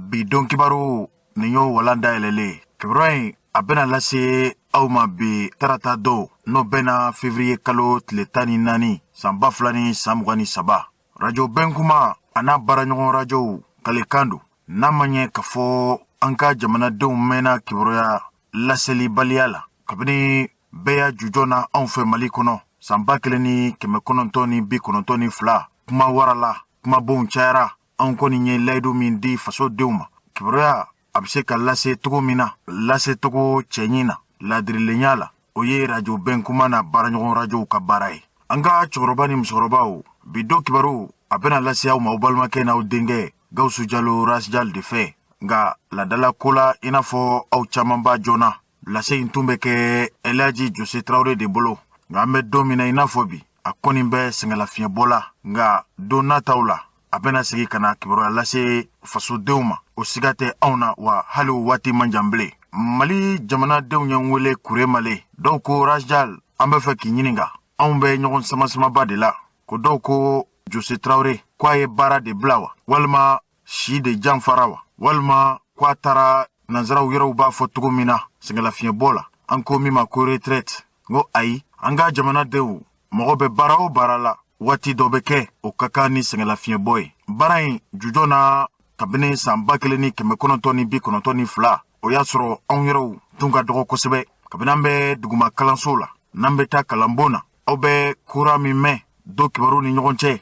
Bi don kibaru nin y'o walan dayɛlɛlen ye. Kibaruya in a bɛna lase aw ma bi tarata don, n'o bɛnna février kalo tile 14 san 2023. Radio Bɛnkuma a n'a baaraɲɔgɔn rajow kalekan don. N'a ma ɲɛ k'a fɔ an ka jamanadenw mɛnna kibaruya laselibaliya la kabini bɛɛ y'a jujɔ na anw fɛ Mali kɔnɔ san 1992, kuma warala, kumabonw cayara. Anw kɔni ye layidu min di fasodenw ma, kibaruya a bɛ se ka lase cogo min na, lasecogo cɛɲi na, ladirilenya la, o ye Radio Bɛnkuma na baaraɲɔgɔn rajow ka baara ye. An ka cɛkɔrɔba ni musokɔrɔbaw, bi don kibaru a bɛna lase aw ma aw balimakɛ n'aw denkɛ Gawusu Jalo Rasjal de fɛ. Nka ladala ko la, i n'a fɔ aw caman b'a joona, lase in tun bɛ kɛ Elaji Jose Tarawele de bolo. Nka an bɛ don min na i n'a fɔ bi, a kɔni bɛ sɛgɛnlafiɲɛbɔ la. Nka don nataw la, a bɛna segin ka na kibaruya lase fasodenw ma, o siga tɛ anw na, wa hali o waati man jan bilen. Mali jamanadenw ye n wele kure male. Dɔw ko Rasjal, an bɛ fɛ k'i ɲininka, anw bɛ ɲɔgɔn samasamaba de la. Ko dɔw ko Jose Tarawele ko a ye baara de bila wa, walima si de janfara wa, walima ko a taara nansaraw yɛrɛw b'a fɔ cogo min na sɛgɛnlafiɲɛbɔ la, an ko min ma ko retraite. N ko ayi, an ka jamanadenw, mɔgɔ bɛ baara o baara la, waati dɔ bɛ kɛ o ka kan ni sɛgɛnlafiɲɛbɔ ye. Baara in jujɔ na kabini san 1992, o y'a sɔrɔ anw yɛrɛw tun ka dɔgɔ kosɛbɛ. Kabini an bɛ duguma kalanso la, n'an bɛ taa kalanbon na, aw bɛ kura min mɛn do kibaru ni ɲɔgɔn cɛ,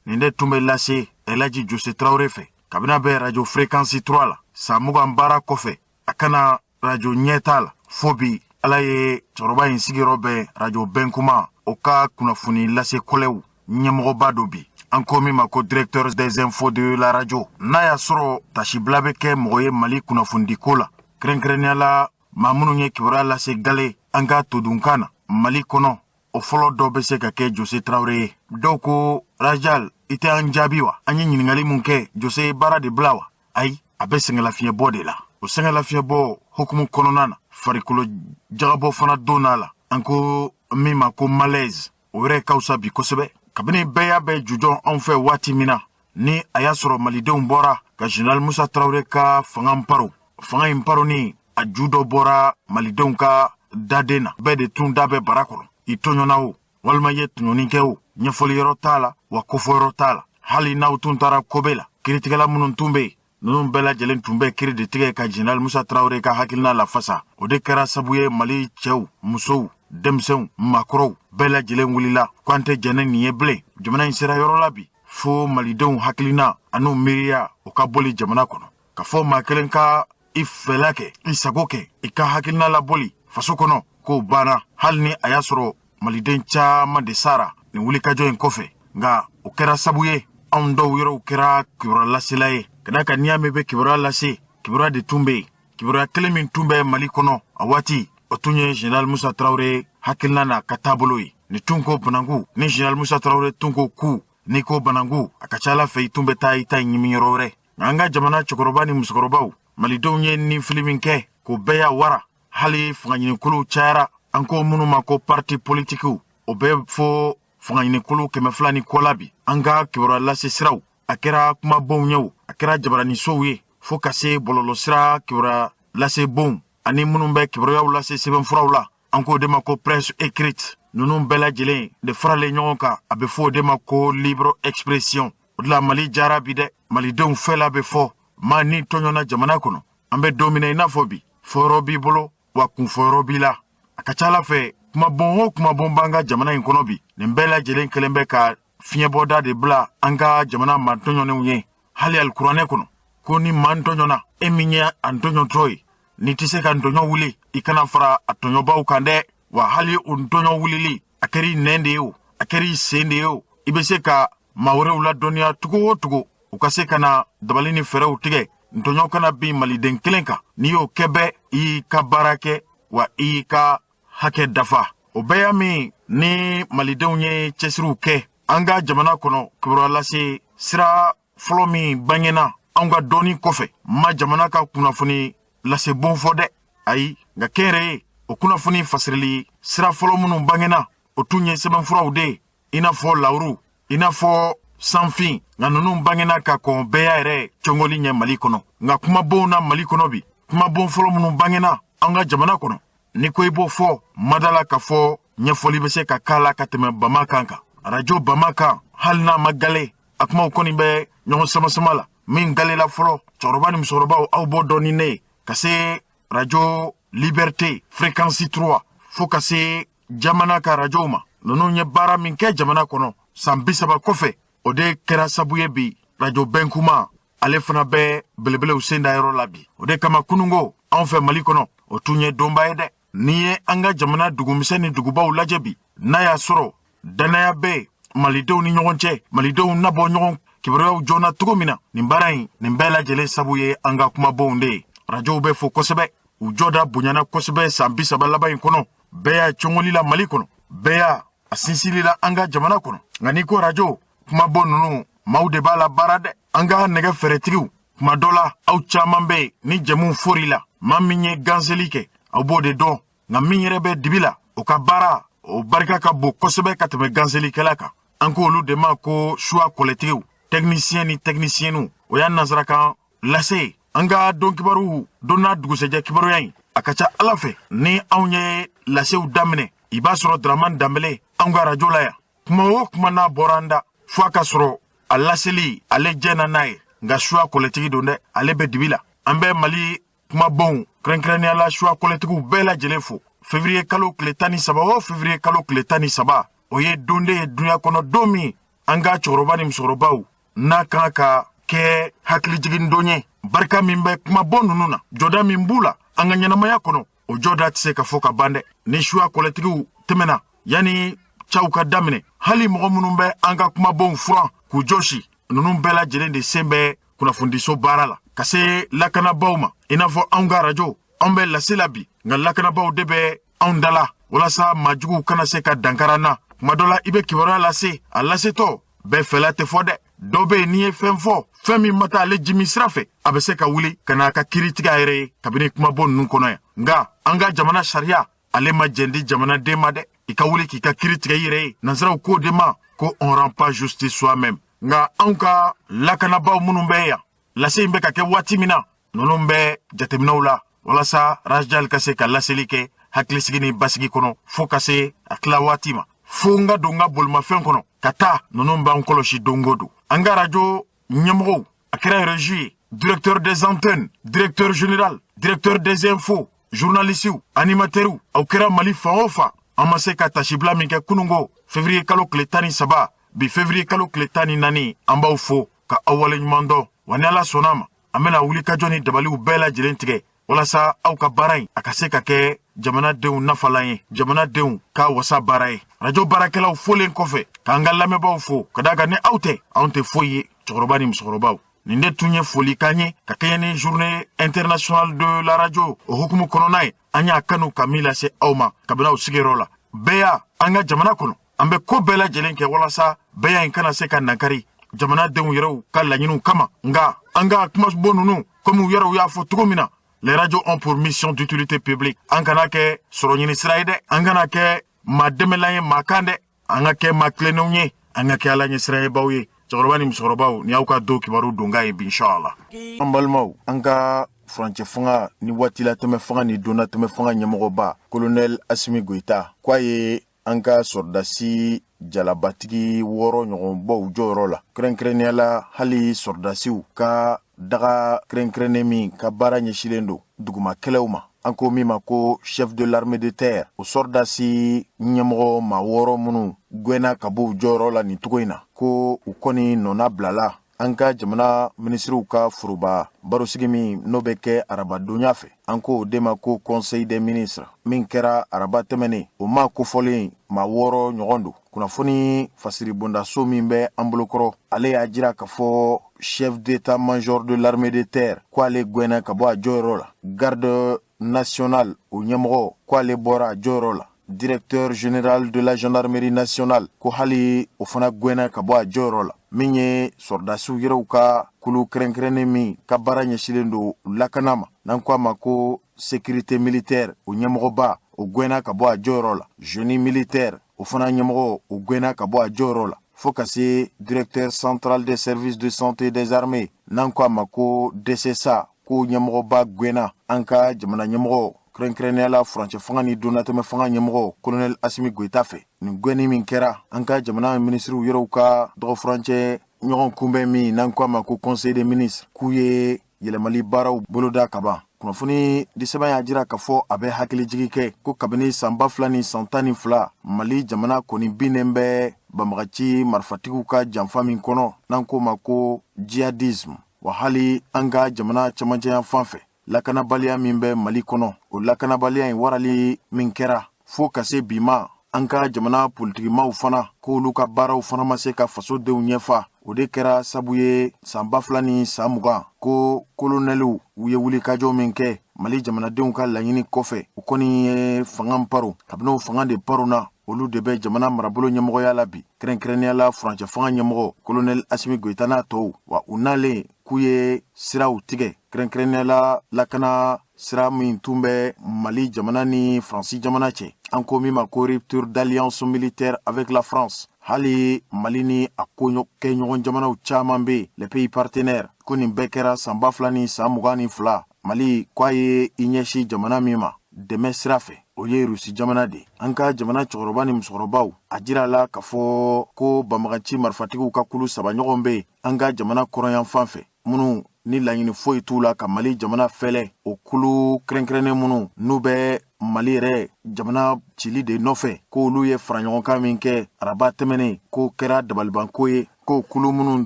nin de tun bɛ lase Elaji Jose Tarawele fɛ kabini a bɛ radio fréquence 3 la. San 20 baara kɔfɛ, a kana radio ɲɛta la fo bi. Ala ye cɛkɔrɔba in sigiyɔrɔ bɛn Radio Bɛnkuma, o ka kunnafoni lase kɔlɛw ɲɛmɔgɔba do bi, an ko min ma ko directeur des infos de la radio. N'a y'a sɔrɔ tasibila bɛ kɛ mɔgɔ ye Mali kunnafonidiko la, kɛrɛnkɛrɛnnenya la maa minnu ye kibaruya lase gale an ka todunkan na Mali kɔnɔ, o fɔlɔ dɔ bɛ se ka kɛ Jose Tarawele ye. Dɔw ko Rajal, i tɛ an jaabi wa? An ye ɲininkali mun kɛ, Jose ye baara de bila wa? Ayi, a bɛ sɛgɛnlafiɲɛbɔ de la. O sɛgɛnlafiɲɛbɔ hukumu kɔnɔna na, farikolo jagabɔ fana donna la, an ko min ma ko malaise, o yɛrɛ ka fisa bi kosɛbɛ. Kabini bɛɛ y'a bɛɛ jujɔn anw fɛ waati min na, ni a y'a sɔrɔ malidenw bɔra ka général Musa Tarawele ka fanga paro, fanga in paroni a ju dɔ bɔra malidenw ka daden na. Bɛɛ de tun da bɛ bara kɔnɔ, i tɔɲɔna o walima i ye tɔɲɔni kɛ o, ɲɛfɔli yɔrɔ t'a la wa kofɔ yɔrɔ t'a la. Hali n'aw tun taara kobe la, kiritigɛla minnu tun bɛ yen, ninnu bɛɛ lajɛlen tun bɛ kiri de tigɛ ka général Musa Tarawele ka hakilina lafasa. O de kɛra sabu ye Mali cɛw, musow, denmisɛnw, maakɔrɔw bɛɛ lajɛlen wulila ko an tɛ jɛnɛ nin ye bilen. Jamana in sera yɔrɔ la bi fo malidenw hakilina an'u miiriya o ka boli jamana kɔnɔ. Ka fɔ maa kelen ka i fɛla kɛ, i sago kɛ, i ka hakilina laboli faso kɔnɔ, k'o banna. Hali ni a y'a sɔrɔ maliden caman de sara nin wulikajɔ in kɔfɛ, nka o kɛra sabu ye anw dɔw yɔrɔw kɛra kibaruya lasela ye. Ka d'a kan n'i y'a mɛn bɛ kibaruya lase, kibaruya de tun bɛ yen. Kibaruya kelen min tun bɛ Mali kɔnɔ a waati, o tun ye général Musa Tarawele hakilina n'a ka taabolo ye. Ni tun ko bananku, ni général Musa Tarawele tun ko ku, n'i ko bananku, a ka ca ala fɛ i tun bɛ taa i ta ɲimi yɔrɔ wɛrɛ. Nka an ka jamana cɛkɔrɔba ni musokɔrɔbaw, malidenw ye nin fili min kɛ k'o bɛɛ y'a wara. Hali fangaɲinikuluw cayara, an ko minnu ma ko parti politikiw, o bɛ fo fangaɲinikulu 200 ni kɔ la bi. An ka kibaruya lase siraw, a kɛra kumabonw ye o, a kɛra jabaranisow ye, fo ka se bɔlɔlɔsira kibaruya lase bonw ani minnu bɛ kibaruyaw lase sɛbɛnfuraw la, an k'o de ma ko presse écrite, ninnu bɛɛ lajɛlen de faralen ɲɔgɔn kan, a bɛ fɔ o de ma ko libre expression. O de la Mali jara bi dɛ, malidenw fɛla bɛ fɔ. Maa ni tɔɲɔna jamana kɔnɔ, an bɛ don min na i n'a fɔ bi, fɔyɔrɔ b'i bolo wa kunfɔyɔrɔ b'i la. A ka ca ala fɛ kumabɔn o kumabɔn b'an ka jamana in kɔnɔ bi, nin bɛɛ lajɛlen kɛlen bɛ ka fiɲɛbɔda de bila an ka jamana maa tɔɲɔnenw ye. Hali alikuranɛ kɔnɔ ko ni maa tɔɲɔna, e min ye a tɔɲɔtɔ ye, n'i tɛ se ka ntɔɲɔ wuli, i kana fara a tɔɲɔbaw kan dɛ. Wa hali o ntɔɲɔ wulili, a kɛra i nɛn de ye o, a kɛra i sen de ye o, i bɛ se ka maa wɛrɛw ladɔnniya cogo o cogo u ka se ka na dabali ni fɛɛrɛw tigɛ ntɔɲɔ kana bin maliden kelen kan. N'i y'o kɛ bɛɛ, i y'i ka baara kɛ wa i y'i ka hakɛ dafa. O bɛɛ y'a min ni malidenw ye cɛsiriw kɛ an ka jamana kɔnɔ, kibaruya lase sira fɔlɔ min bangena anw ka dɔɔni kɔfɛ, ma jamana ka kunnafoni lase bon fɔ dɛ, ayi, nka kɛnyɛrɛye o kunnafoni fasirili sira fɔlɔ minnu bangena, o tun ye sɛbɛnfuraw de ye, i n'a fɔ lawuru. I n'a fɔ sanfin, nka ninnu bangena ka kɔn bɛɛ yɛrɛ cɔngɔli ɲɛ Mali kɔnɔ. Nka kumabonw na Mali kɔnɔ bi, kumabon fɔlɔ minnu bangena an ka jamana kɔnɔ, ni ko i b'o fɔ madala ka fɔ, ɲɛfɔli bɛ se ka k'a la ka tɛmɛ Bama kan. Arajo Bama kan, hali n'a ma gale, a kumaw kɔni bɛ ɲɔgɔn sama-sama la. Min galela fɔlɔ, cɛkɔrɔba ni musokɔrɔbaw, aw b'o dɔn ni ne ye, ka se Rajo Liberté Fréquence 3 fo ka se jamana ka rajow ma. Ninnu ye baara min kɛ jamana kɔnɔ san 30 kɔfɛ, o de kɛra sabu ye bi Rajo Bɛnkuma, ale fana bɛ belebelew sen da yɔrɔ la bi. O de kama kunungo, anw fɛ Mali kɔnɔ, o tun ye donba ye dɛ. N'i ye an ka jamana dugumisɛn ni dugubaw lajɛ bi, n'a y'a sɔrɔ dannaya bɛ malidenw ni ɲɔgɔn cɛ, malidenw nabɔ ɲɔgɔn kibaruyaw joona cogo min na, nin baara in, nin bɛɛ lajɛlen sabu ye an ka kumabonw de ye. Rajow bɛ fo kosɛbɛ, u jɔda bonyana kosɛbɛ san 30 laban in kɔnɔ. Bɛɛ y'a cɔngɔli la Mali kɔnɔ, bɛɛ y'a a sinsili la an ka jamana kɔnɔ. Nka n'i ko rajo, kumabon ninnu, maaw de b'a la baara dɛ. An ka nɛgɛ fɛɛrɛtigiw, kuma dɔ la aw caman bɛ yen, ni jɛmu fori la, maa min ye ganseli kɛ, aw b'o de dɔn. Nka min yɛrɛ bɛ dibi la, o ka baara o barika ka bon kosɛbɛ ka tɛmɛ ganselikɛla kan. An ko olu de ma ko suwa kɔlɛtigiw, technicien ni technicienw, o y'a nansarakan lase. An ka don kibaru don n'a dugusɛjɛ kibaruya in, a ka ca Ala fɛ, ni anw ye lasew daminɛ, i b'a sɔrɔ Dramane Danbele, anw ka rajo la yan, kuma o kuma n'a bɔra an da, fo a ka sɔrɔ a laseli ale jɛna n'a ye. Nka suwa kɔlɛtigi don dɛ, ale bɛ dibi la. An bɛ Mali kumabonw, kɛrɛnkɛrɛnnenya la suwa kɔlɛtigiw bɛɛ lajɛlen fo. Février kalo tile 13 o février kalo tile 13, o ye don de ye dunuya kɔnɔ, don min an ka cɛkɔrɔba ni musokɔrɔbaw n'a kan ka kɛ hakilijigin don ye. Barika min bɛ kumabon ninnu na, jɔda min b'u la an ka ɲɛnamaya kɔnɔ, o jɔda tɛ se ka fɔ ka ban dɛ. Ni suya kɔlɛtigiw tɛmɛna, yanni caw ka daminɛ, hali mɔgɔ minnu bɛ an ka kumabonw furan k'u jɔsi, ninnu bɛɛ lajɛlen de sen bɛ kunnafonidiso baara la, ka se lakanabaw ma. I n'a fɔ anw ka rajo, anw bɛ lase la bi, nka lakanabaw de bɛ anw da la walasa maajuguw kana se ka dankara na. Kuma dɔ la, i bɛ kibaruya lase, a lasetɔ bɛɛ fɛla tɛ fɔ dɛ. Dɔ bɛ yen, n'i ye fɛn fɔ, fɛn min ma taa ale jimi sira fɛ, a bɛ se ka wuli ka n'a ka kiiri tigɛ a yɛrɛ ye kabini kumabɔ ninnu kɔnɔ yan. Nka an ka jamana sariya, ale ma jɛn di jamanaden ma dɛ, i ka wuli k'i ka kiiri tigɛ i yɛrɛ ye. Nansaraw k'o de ma ko on rend pas justice soi-même. Nka anw ka lakanabaw minnu bɛ yan, lase in bɛ ka kɛ waati min na, ninnu bɛ jateminɛw la walasa Rajal ka se ka laseli kɛ hakilisigi ni basigi kɔnɔ fo ka se a tila waati ma. Fo n ka don n ka bolimafɛn kɔnɔ ka taa, ninnu b'an kɔlɔsi don o don. An ka rajo ɲɛmɔgɔw, a kɛra régie ye, directeur des antennes, directeur général, directeur des infos, journalistes, animateurs, aw kɛra Mali fan o fan, an ma se ka tasibila min kɛ kunungo février kalo tile 13, bi février kalo tile 14, an b'aw fo ka aw waleɲuman dɔn. Wa ni Ala sɔnna ma, an bɛna wulikajɔ ni dabaliw bɛɛ lajɛlen tigɛ walasa aw ka baara in, a ka se ka kɛ jamanadenw nafalan ye, jamanadenw ka wasa baara ye. Rajo baarakɛlaw folen kɔfɛ, k'an ka lamɛnbaaw fo, ka da kan ni aw tɛ, anw tɛ foyi ye. Cɛkɔrɔba ni musokɔrɔbaw, nin de tun ye folikan ye ka kɛɲɛ ni Journée internationale de la radio o hukumu kɔnɔna ye. An y'a kanu ka min lase aw ma kabini aw sigiyɔrɔ la, bɛɛ y'a an ka jamana kɔnɔ, an bɛ ko bɛɛ lajɛlen kɛ walasa bɛɛ in kana se ka nankari jamanadenw yɛrɛw ka laɲiniw kama. Nka an ka kumabon ninnu, komi u yɛrɛw y'a fɔ cogo min na, les radios ont pour mission d'utilité publique. An kana kɛ sɔrɔ ɲini sira ye dɛ, an kana kɛ maa dɛmɛlan ye maa kan dɛ, an ka kɛ maa tilennenw ye, an ka kɛ Ala ɲɛ siraɲɛbaw ye. Cɛkɔrɔba ni musokɔrɔbaw, ni aw ka don kibaru donkan ye bi, inshallah. An balimaw, an ka furancɛ fanga ni waatilatɛmɛ fanga ni donnatɛmɛ fanga ɲɛmɔgɔba, Colonel Assimi Goïta, k'a ye an ka sɔrɔdasi jalabatigi 6 ɲɔgɔn bɔ u jɔyɔrɔ la, kɛrɛnkɛrɛnnenya la hali sɔrɔdasiw ka daga kɛrɛnkɛrɛnnen min ka baara ɲɛsilen don duguma kɛlɛw ma, an ko min ma ko chef de l'armée de terre. O sɔrɔdasi ɲɛmɔgɔ maa 6 minnu gwɛnna ka bɔ u jɔyɔrɔ la nin cogo in na, ko u kɔni nɔna bilala an ka jamana minisiriw ka foroba barosigi min n'o bɛ kɛ arabadonya fɛ, an ko o de ma ko Conseil des ministres, min kɛra araba tɛmɛnen, o ma kofɔlen maa 6 ɲɔgɔn don. Kunnafoni fasiri bondaso min bɛ an bolokɔrɔ, ale y'a jira k'a fɔ chef d'état-major de l'armée de terre, ko ale gwɛnna ka bɔ a jɔyɔrɔ la, garde nationale o ɲɛmɔgɔ, ko ale bɔra a jɔyɔrɔ la, directeur général de la gendarmerie nationale, ko hali o fana gwɛnna ka bɔ a jɔyɔrɔ la, min ye sɔrɔdasiw yɛrɛw ka kulu kɛrɛnkɛrɛnnen min ka baara ɲɛsilen don lakana ma, n'an ko a ma ko sécurité militaire, o ɲɛmɔgɔba, o gwɛnna ka bɔ a jɔyɔrɔ la, génie militaire, o fana ɲɛmɔgɔ, o gwɛnna ka bɔ a jɔyɔrɔ la. fo ka se directeur central des services de santé des armées, n'an ko a ma ko DCSA, ko ɲɛmɔgɔba gwɛnna an ka jamana ɲɛmɔgɔ, kɛrɛnkɛrɛnnenya la furancɛ fanga ni donnatɛmɛ fanga ɲɛmɔgɔ Colonel Asimi Goyita fɛ. Nin gwɛnni min kɛra, an ka jamana minisiriw yɛrɛw ka dɔgɔfurancɛ ɲɔgɔn kunbɛn min n'an ko a ma ko conseil des ministres, k'u ye yɛlɛmali baaraw boloda kaban. Kunnafoni di sɛbɛn y'a jira k'a fɔ a bɛ hakilijigi kɛ ko kabini san 2012, Mali jamana kɔni binnen bɛ banbagaci marifatigiw ka janfa min kɔnɔ, n'an k'o ma ko djihadisme. Wa hali an ka jamana camancɛya fan fɛ, lakanabaliya min bɛ Mali kɔnɔ, o lakanabaliya in warali min kɛra fo ka se bi ma, an ka jamana politikimaw fana k'olu ka baaraw fana ma se ka fasodenw ɲɛfa. O de kɛra sabu ye san 2020 ko kolonɛliw u ye wulikajɔ min kɛ Mali jamanadenw ka laɲini kɔfɛ, u kɔni ye fanga paro. Kabini o fanga de parona, olu de bɛ jamana marabolo ɲɛmɔgɔya la bi, kɛrɛnkɛrɛnnenya la furancɛ fanga ɲɛmɔgɔ Kolonɛli Asimi Goyita n'a tɔw. Wa u nalen k'u ye siraw tigɛ, kɛrɛnkɛrɛnnenya la lakana sira min tun bɛ Mali jamana ni Faransi jamana cɛ, an ko min ma ko rupture d'alliance militaire avec la France. Hali Mali ni a ko kɛ ɲɔgɔn jamanaw caman bɛ yen, les pays partenaires, ko nin bɛɛ kɛra san 2022. Mali ko a ye i ɲɛsin jamana min ma dɛmɛ sira fɛ, o ye Rusi jamana de. An ka jamana cɛkɔrɔba ni musokɔrɔbaw, a jira la k'a fɔ ko banbagaci marifatigiw ka kulu saba ɲɔgɔn bɛ yen an ka jamana kɔrɔyan fan fɛ, minnu ni laɲini foyi t'u la ka Mali jamana fɛlɛ. O kulu kɛrɛnkɛrɛnnen minnu n'u bɛ Mali yɛrɛ jamana cili de nɔfɛ, k'olu ye faraɲɔgɔnkan min kɛ araba tɛmɛnen, k'o kɛra dabalibanko ye. Ko kulu minnu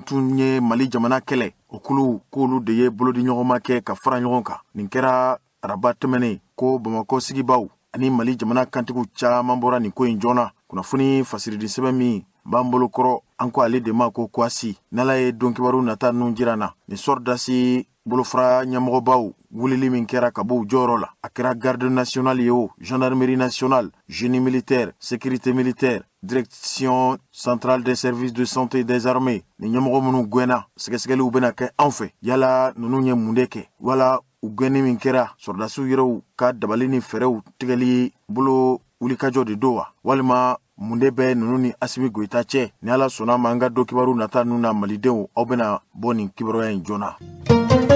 tun ye Mali jamana kɛlɛ, o kulu k'olu de ye bolodiɲɔgɔnma kɛ ka fara ɲɔgɔn kan. Nin kɛra araba tɛmɛnen. Ko Bamakɔ sigibaw ani Mali jamana kantigiw caman bɔra nin ko in joona. Kunnafoni fasiridi sɛbɛn min b'an bolo kɔrɔ, an ko ale de ma ko Kwasi. N'Ala ye don kibaru nata ninnu jira na, nin sɔrɔdasi bolofara ɲɛmɔgɔbaw wulili min kɛra ka bɔ u jɔyɔrɔ la, a kɛra garde nationale ye o, gendarmerie nationale, génie militaire, sécurité militaire, direction centrale des services de santé des armées, ni ɲɛmɔgɔ minnu gwɛnna, sɛgɛsɛgɛliw bɛna kɛ anw fɛ. Yala ninnu ye mun de kɛ? Wala u gwɛnni min kɛra, sɔrɔdasiw yɛrɛw ka dabali ni fɛɛrɛw tigɛli bolo wulikajɔ de don wa, walima mun de bɛ ninnu ni Asimi Goyita cɛ? Ni Ala sɔnna ma, an ka don kibaru nata ninnu na, malidenw, aw bɛna bɔ nin kibaruya in joona.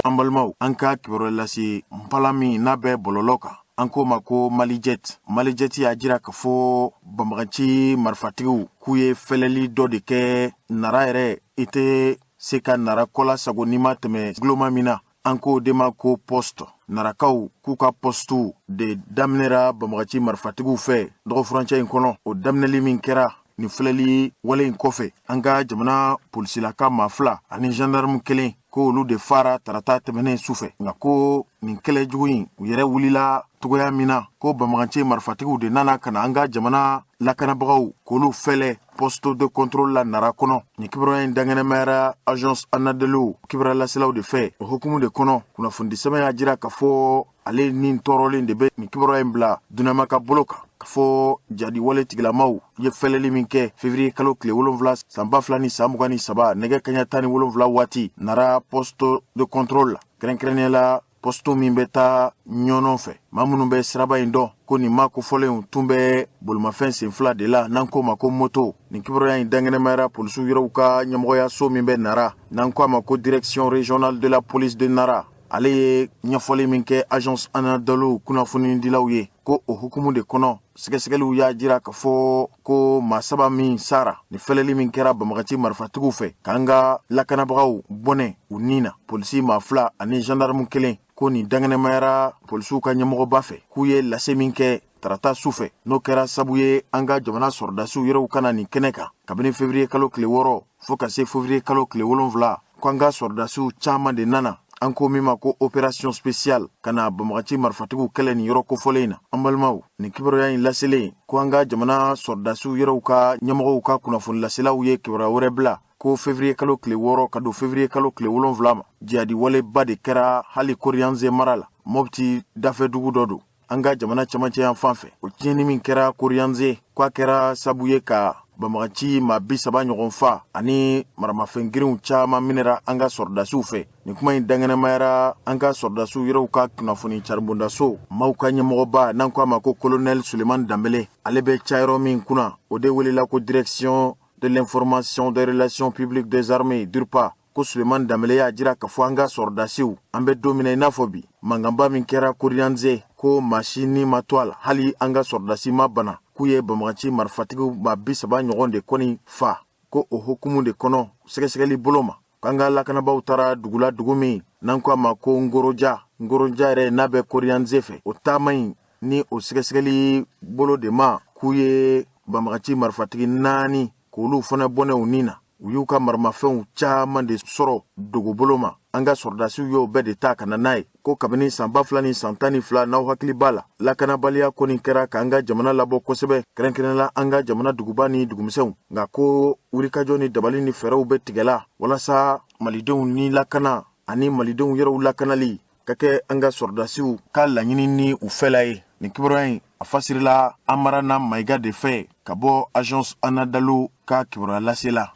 An balimaw, an ka kibaruya lase npala min n'a bɛ bɔlɔlɔ kan, an k'o ma ko Malijet. Malijet y'a jira k'a fɔ banbagaci marifatigiw k'u ye fɛlɛli dɔ de kɛ Nara yɛrɛ. I tɛ se ka Nara kɔla sago n'i ma tɛmɛ guloma min na, an k'o de ma ko poste. Narakaw k'u ka poste de daminɛra banbagaci marifatigiw fɛ dɔgɔfurancɛ in kɔnɔ. O daminɛli min kɛra nin filɛli wale in kɔfɛ, an ka jamana polisilaka maa fila ani gendarme kelen, ko olu de fara tarata tɛmɛnen su fɛ. Nka ko nin kɛlɛ jugu in, u yɛrɛ wulila togoya min na, ko banbagaci marifatigiw de nana ka na an ka jamana lakanabagaw k'olu fɛlɛ poste de contrôle la Nara kɔnɔ. Nin kibaruya in dankɛnɛmayara Agence Anadolu kibaruya laselaw de fɛ. O hukumu de kɔnɔ, kunnafonidi sɛbɛn y'a jira k'a fɔ ale ni tɔɔrɔlen de bɛ nin kibaruya in bila dunama ka bolo kan, k'a fɔ jadi wale tigilamaw ye fɛlɛli min kɛ février kalo tile 7 san 2023, nɛgɛ kaɲa 17 waati, Nara poste de contrôle la, kɛrɛnkɛrɛnnenya la poste min bɛ taa Ɲɔnɔ fɛ. Maa minnu bɛ siraba in dɔn, ko nin maa kofɔlenw tun bɛ bolimafɛn sen fila de la, n'an k'o ma ko moto. Nin kibaruya in dankɛnɛmayara polisiw yɛrɛw ka ɲɛmɔgɔyaso min bɛ Nara, n'an ko a ma ko direction régionale de la police de Nara. Ale ye ɲɛfɔli min kɛ Agence Anadolu kunnafonidilaw ye, ko o hukumu de kɔnɔ, sɛgɛsɛgɛliw y'a jira k'a fɔ ko maa saba min sara ni fɛlɛli min kɛra banbagaci marifatigiw fɛ k'an ka lakanabagaw bɔnɛ u ni na, polisi maa fila ani gendarme kelen, ko nin dankɛnɛmayara polisiw ka ɲɛmɔgɔba fɛ, k'u ye lase min kɛ tarata su fɛ, n'o kɛra sabu ye an ka jamana sɔrɔdasiw yɛrɛw ka na nin kɛnɛ kan. Kabini février kalo tile 6 fo ka se février kalo tile 7, ko an ka sɔrɔdasiw caman de nana, an ko min ma ko opération spéciale, ka na banbagaci marifatigiw kɛlɛ nin yɔrɔ kofɔlen in na. An balimaw, nin kibaruya in laselen ko an ka jamana sɔrɔdasiw yɛrɛw ka ɲɛmɔgɔw ka kunnafoni laselaw ye kibaruya wɛrɛ bila ko février kalo tile 6 ka don février kalo tile 7 ma, jihadi waleba de kɛra hali Koriyanze mara la, Mɔpti dafɛ dugu dɔ don an ka jamana camancɛ yan fan fɛ. O tiɲɛni min kɛra Koriyanze, k'a kɛra sabu ye ka banbagaci maa 30 ɲɔgɔn fa ani maramafɛn girinw caman minɛra an ka sɔrɔdasiw fɛ. Nin kuma in dankɛnɛmayara an ka sɔrɔdasiw yɛrɛw ka kunnafoni caribondaso maaw ka ɲɛmɔgɔba, n'an ko a ma ko colonel Suleiman Danbele. Ale bɛ cayɔrɔ min kunna, o de welela ko direction de de l'information des relations publiques des armées, DIRPA, ko Suleman Danbele y'a jira k'a fɔ an ka sɔrɔdasiw, an bɛ don min na i n'a fɔ bi, mankanba min kɛra Koriyanze, ko maa si ni ma to a la, hali an ka sɔrɔdasi ma bana, k'u ye banbagaci marifatigiw maa 30 ɲɔgɔn de kɔni fa. Ko o hukumu de kɔnɔ, sɛgɛsɛgɛli bolo ma, k'an ka lakanabaaw taara dugu la, dugu min n'an ko a ma ko Ngoroja, Ngoroja yɛrɛ n'a bɛ Koriyanze fɛ. O taama in ni o sɛgɛsɛgɛli bolo de ma, k'u ye banbagaci marifatigi naani k'olu fana bɔnɛ u ni na. U y'u ka maramafɛnw caman de sɔrɔ dogobolo ma. An ka sɔrɔdasiw y'o bɛɛ de ta ka na n'a ye. Ko kabini san 2012, n'aw hakili b'a la, lakanabaliya kɔni kɛra k'an ka jamana labɔ kosɛbɛ, kɛrɛnkɛrɛnla an ka jamana duguba ni dugumisɛnw. Nka ko wulikajɔ ni dabali ni fɛɛrɛw bɛ tigɛla walasa malidenw ni lakana ani malidenw yɛrɛw lakanali ka kɛ an ka sɔrɔdasiw ka laɲini ni u fɛla ye. Nin kibaruya in, a fasirila Amarana Mayiga de fɛ ka bɔ Agence Anadolu ka kibaruya lasela.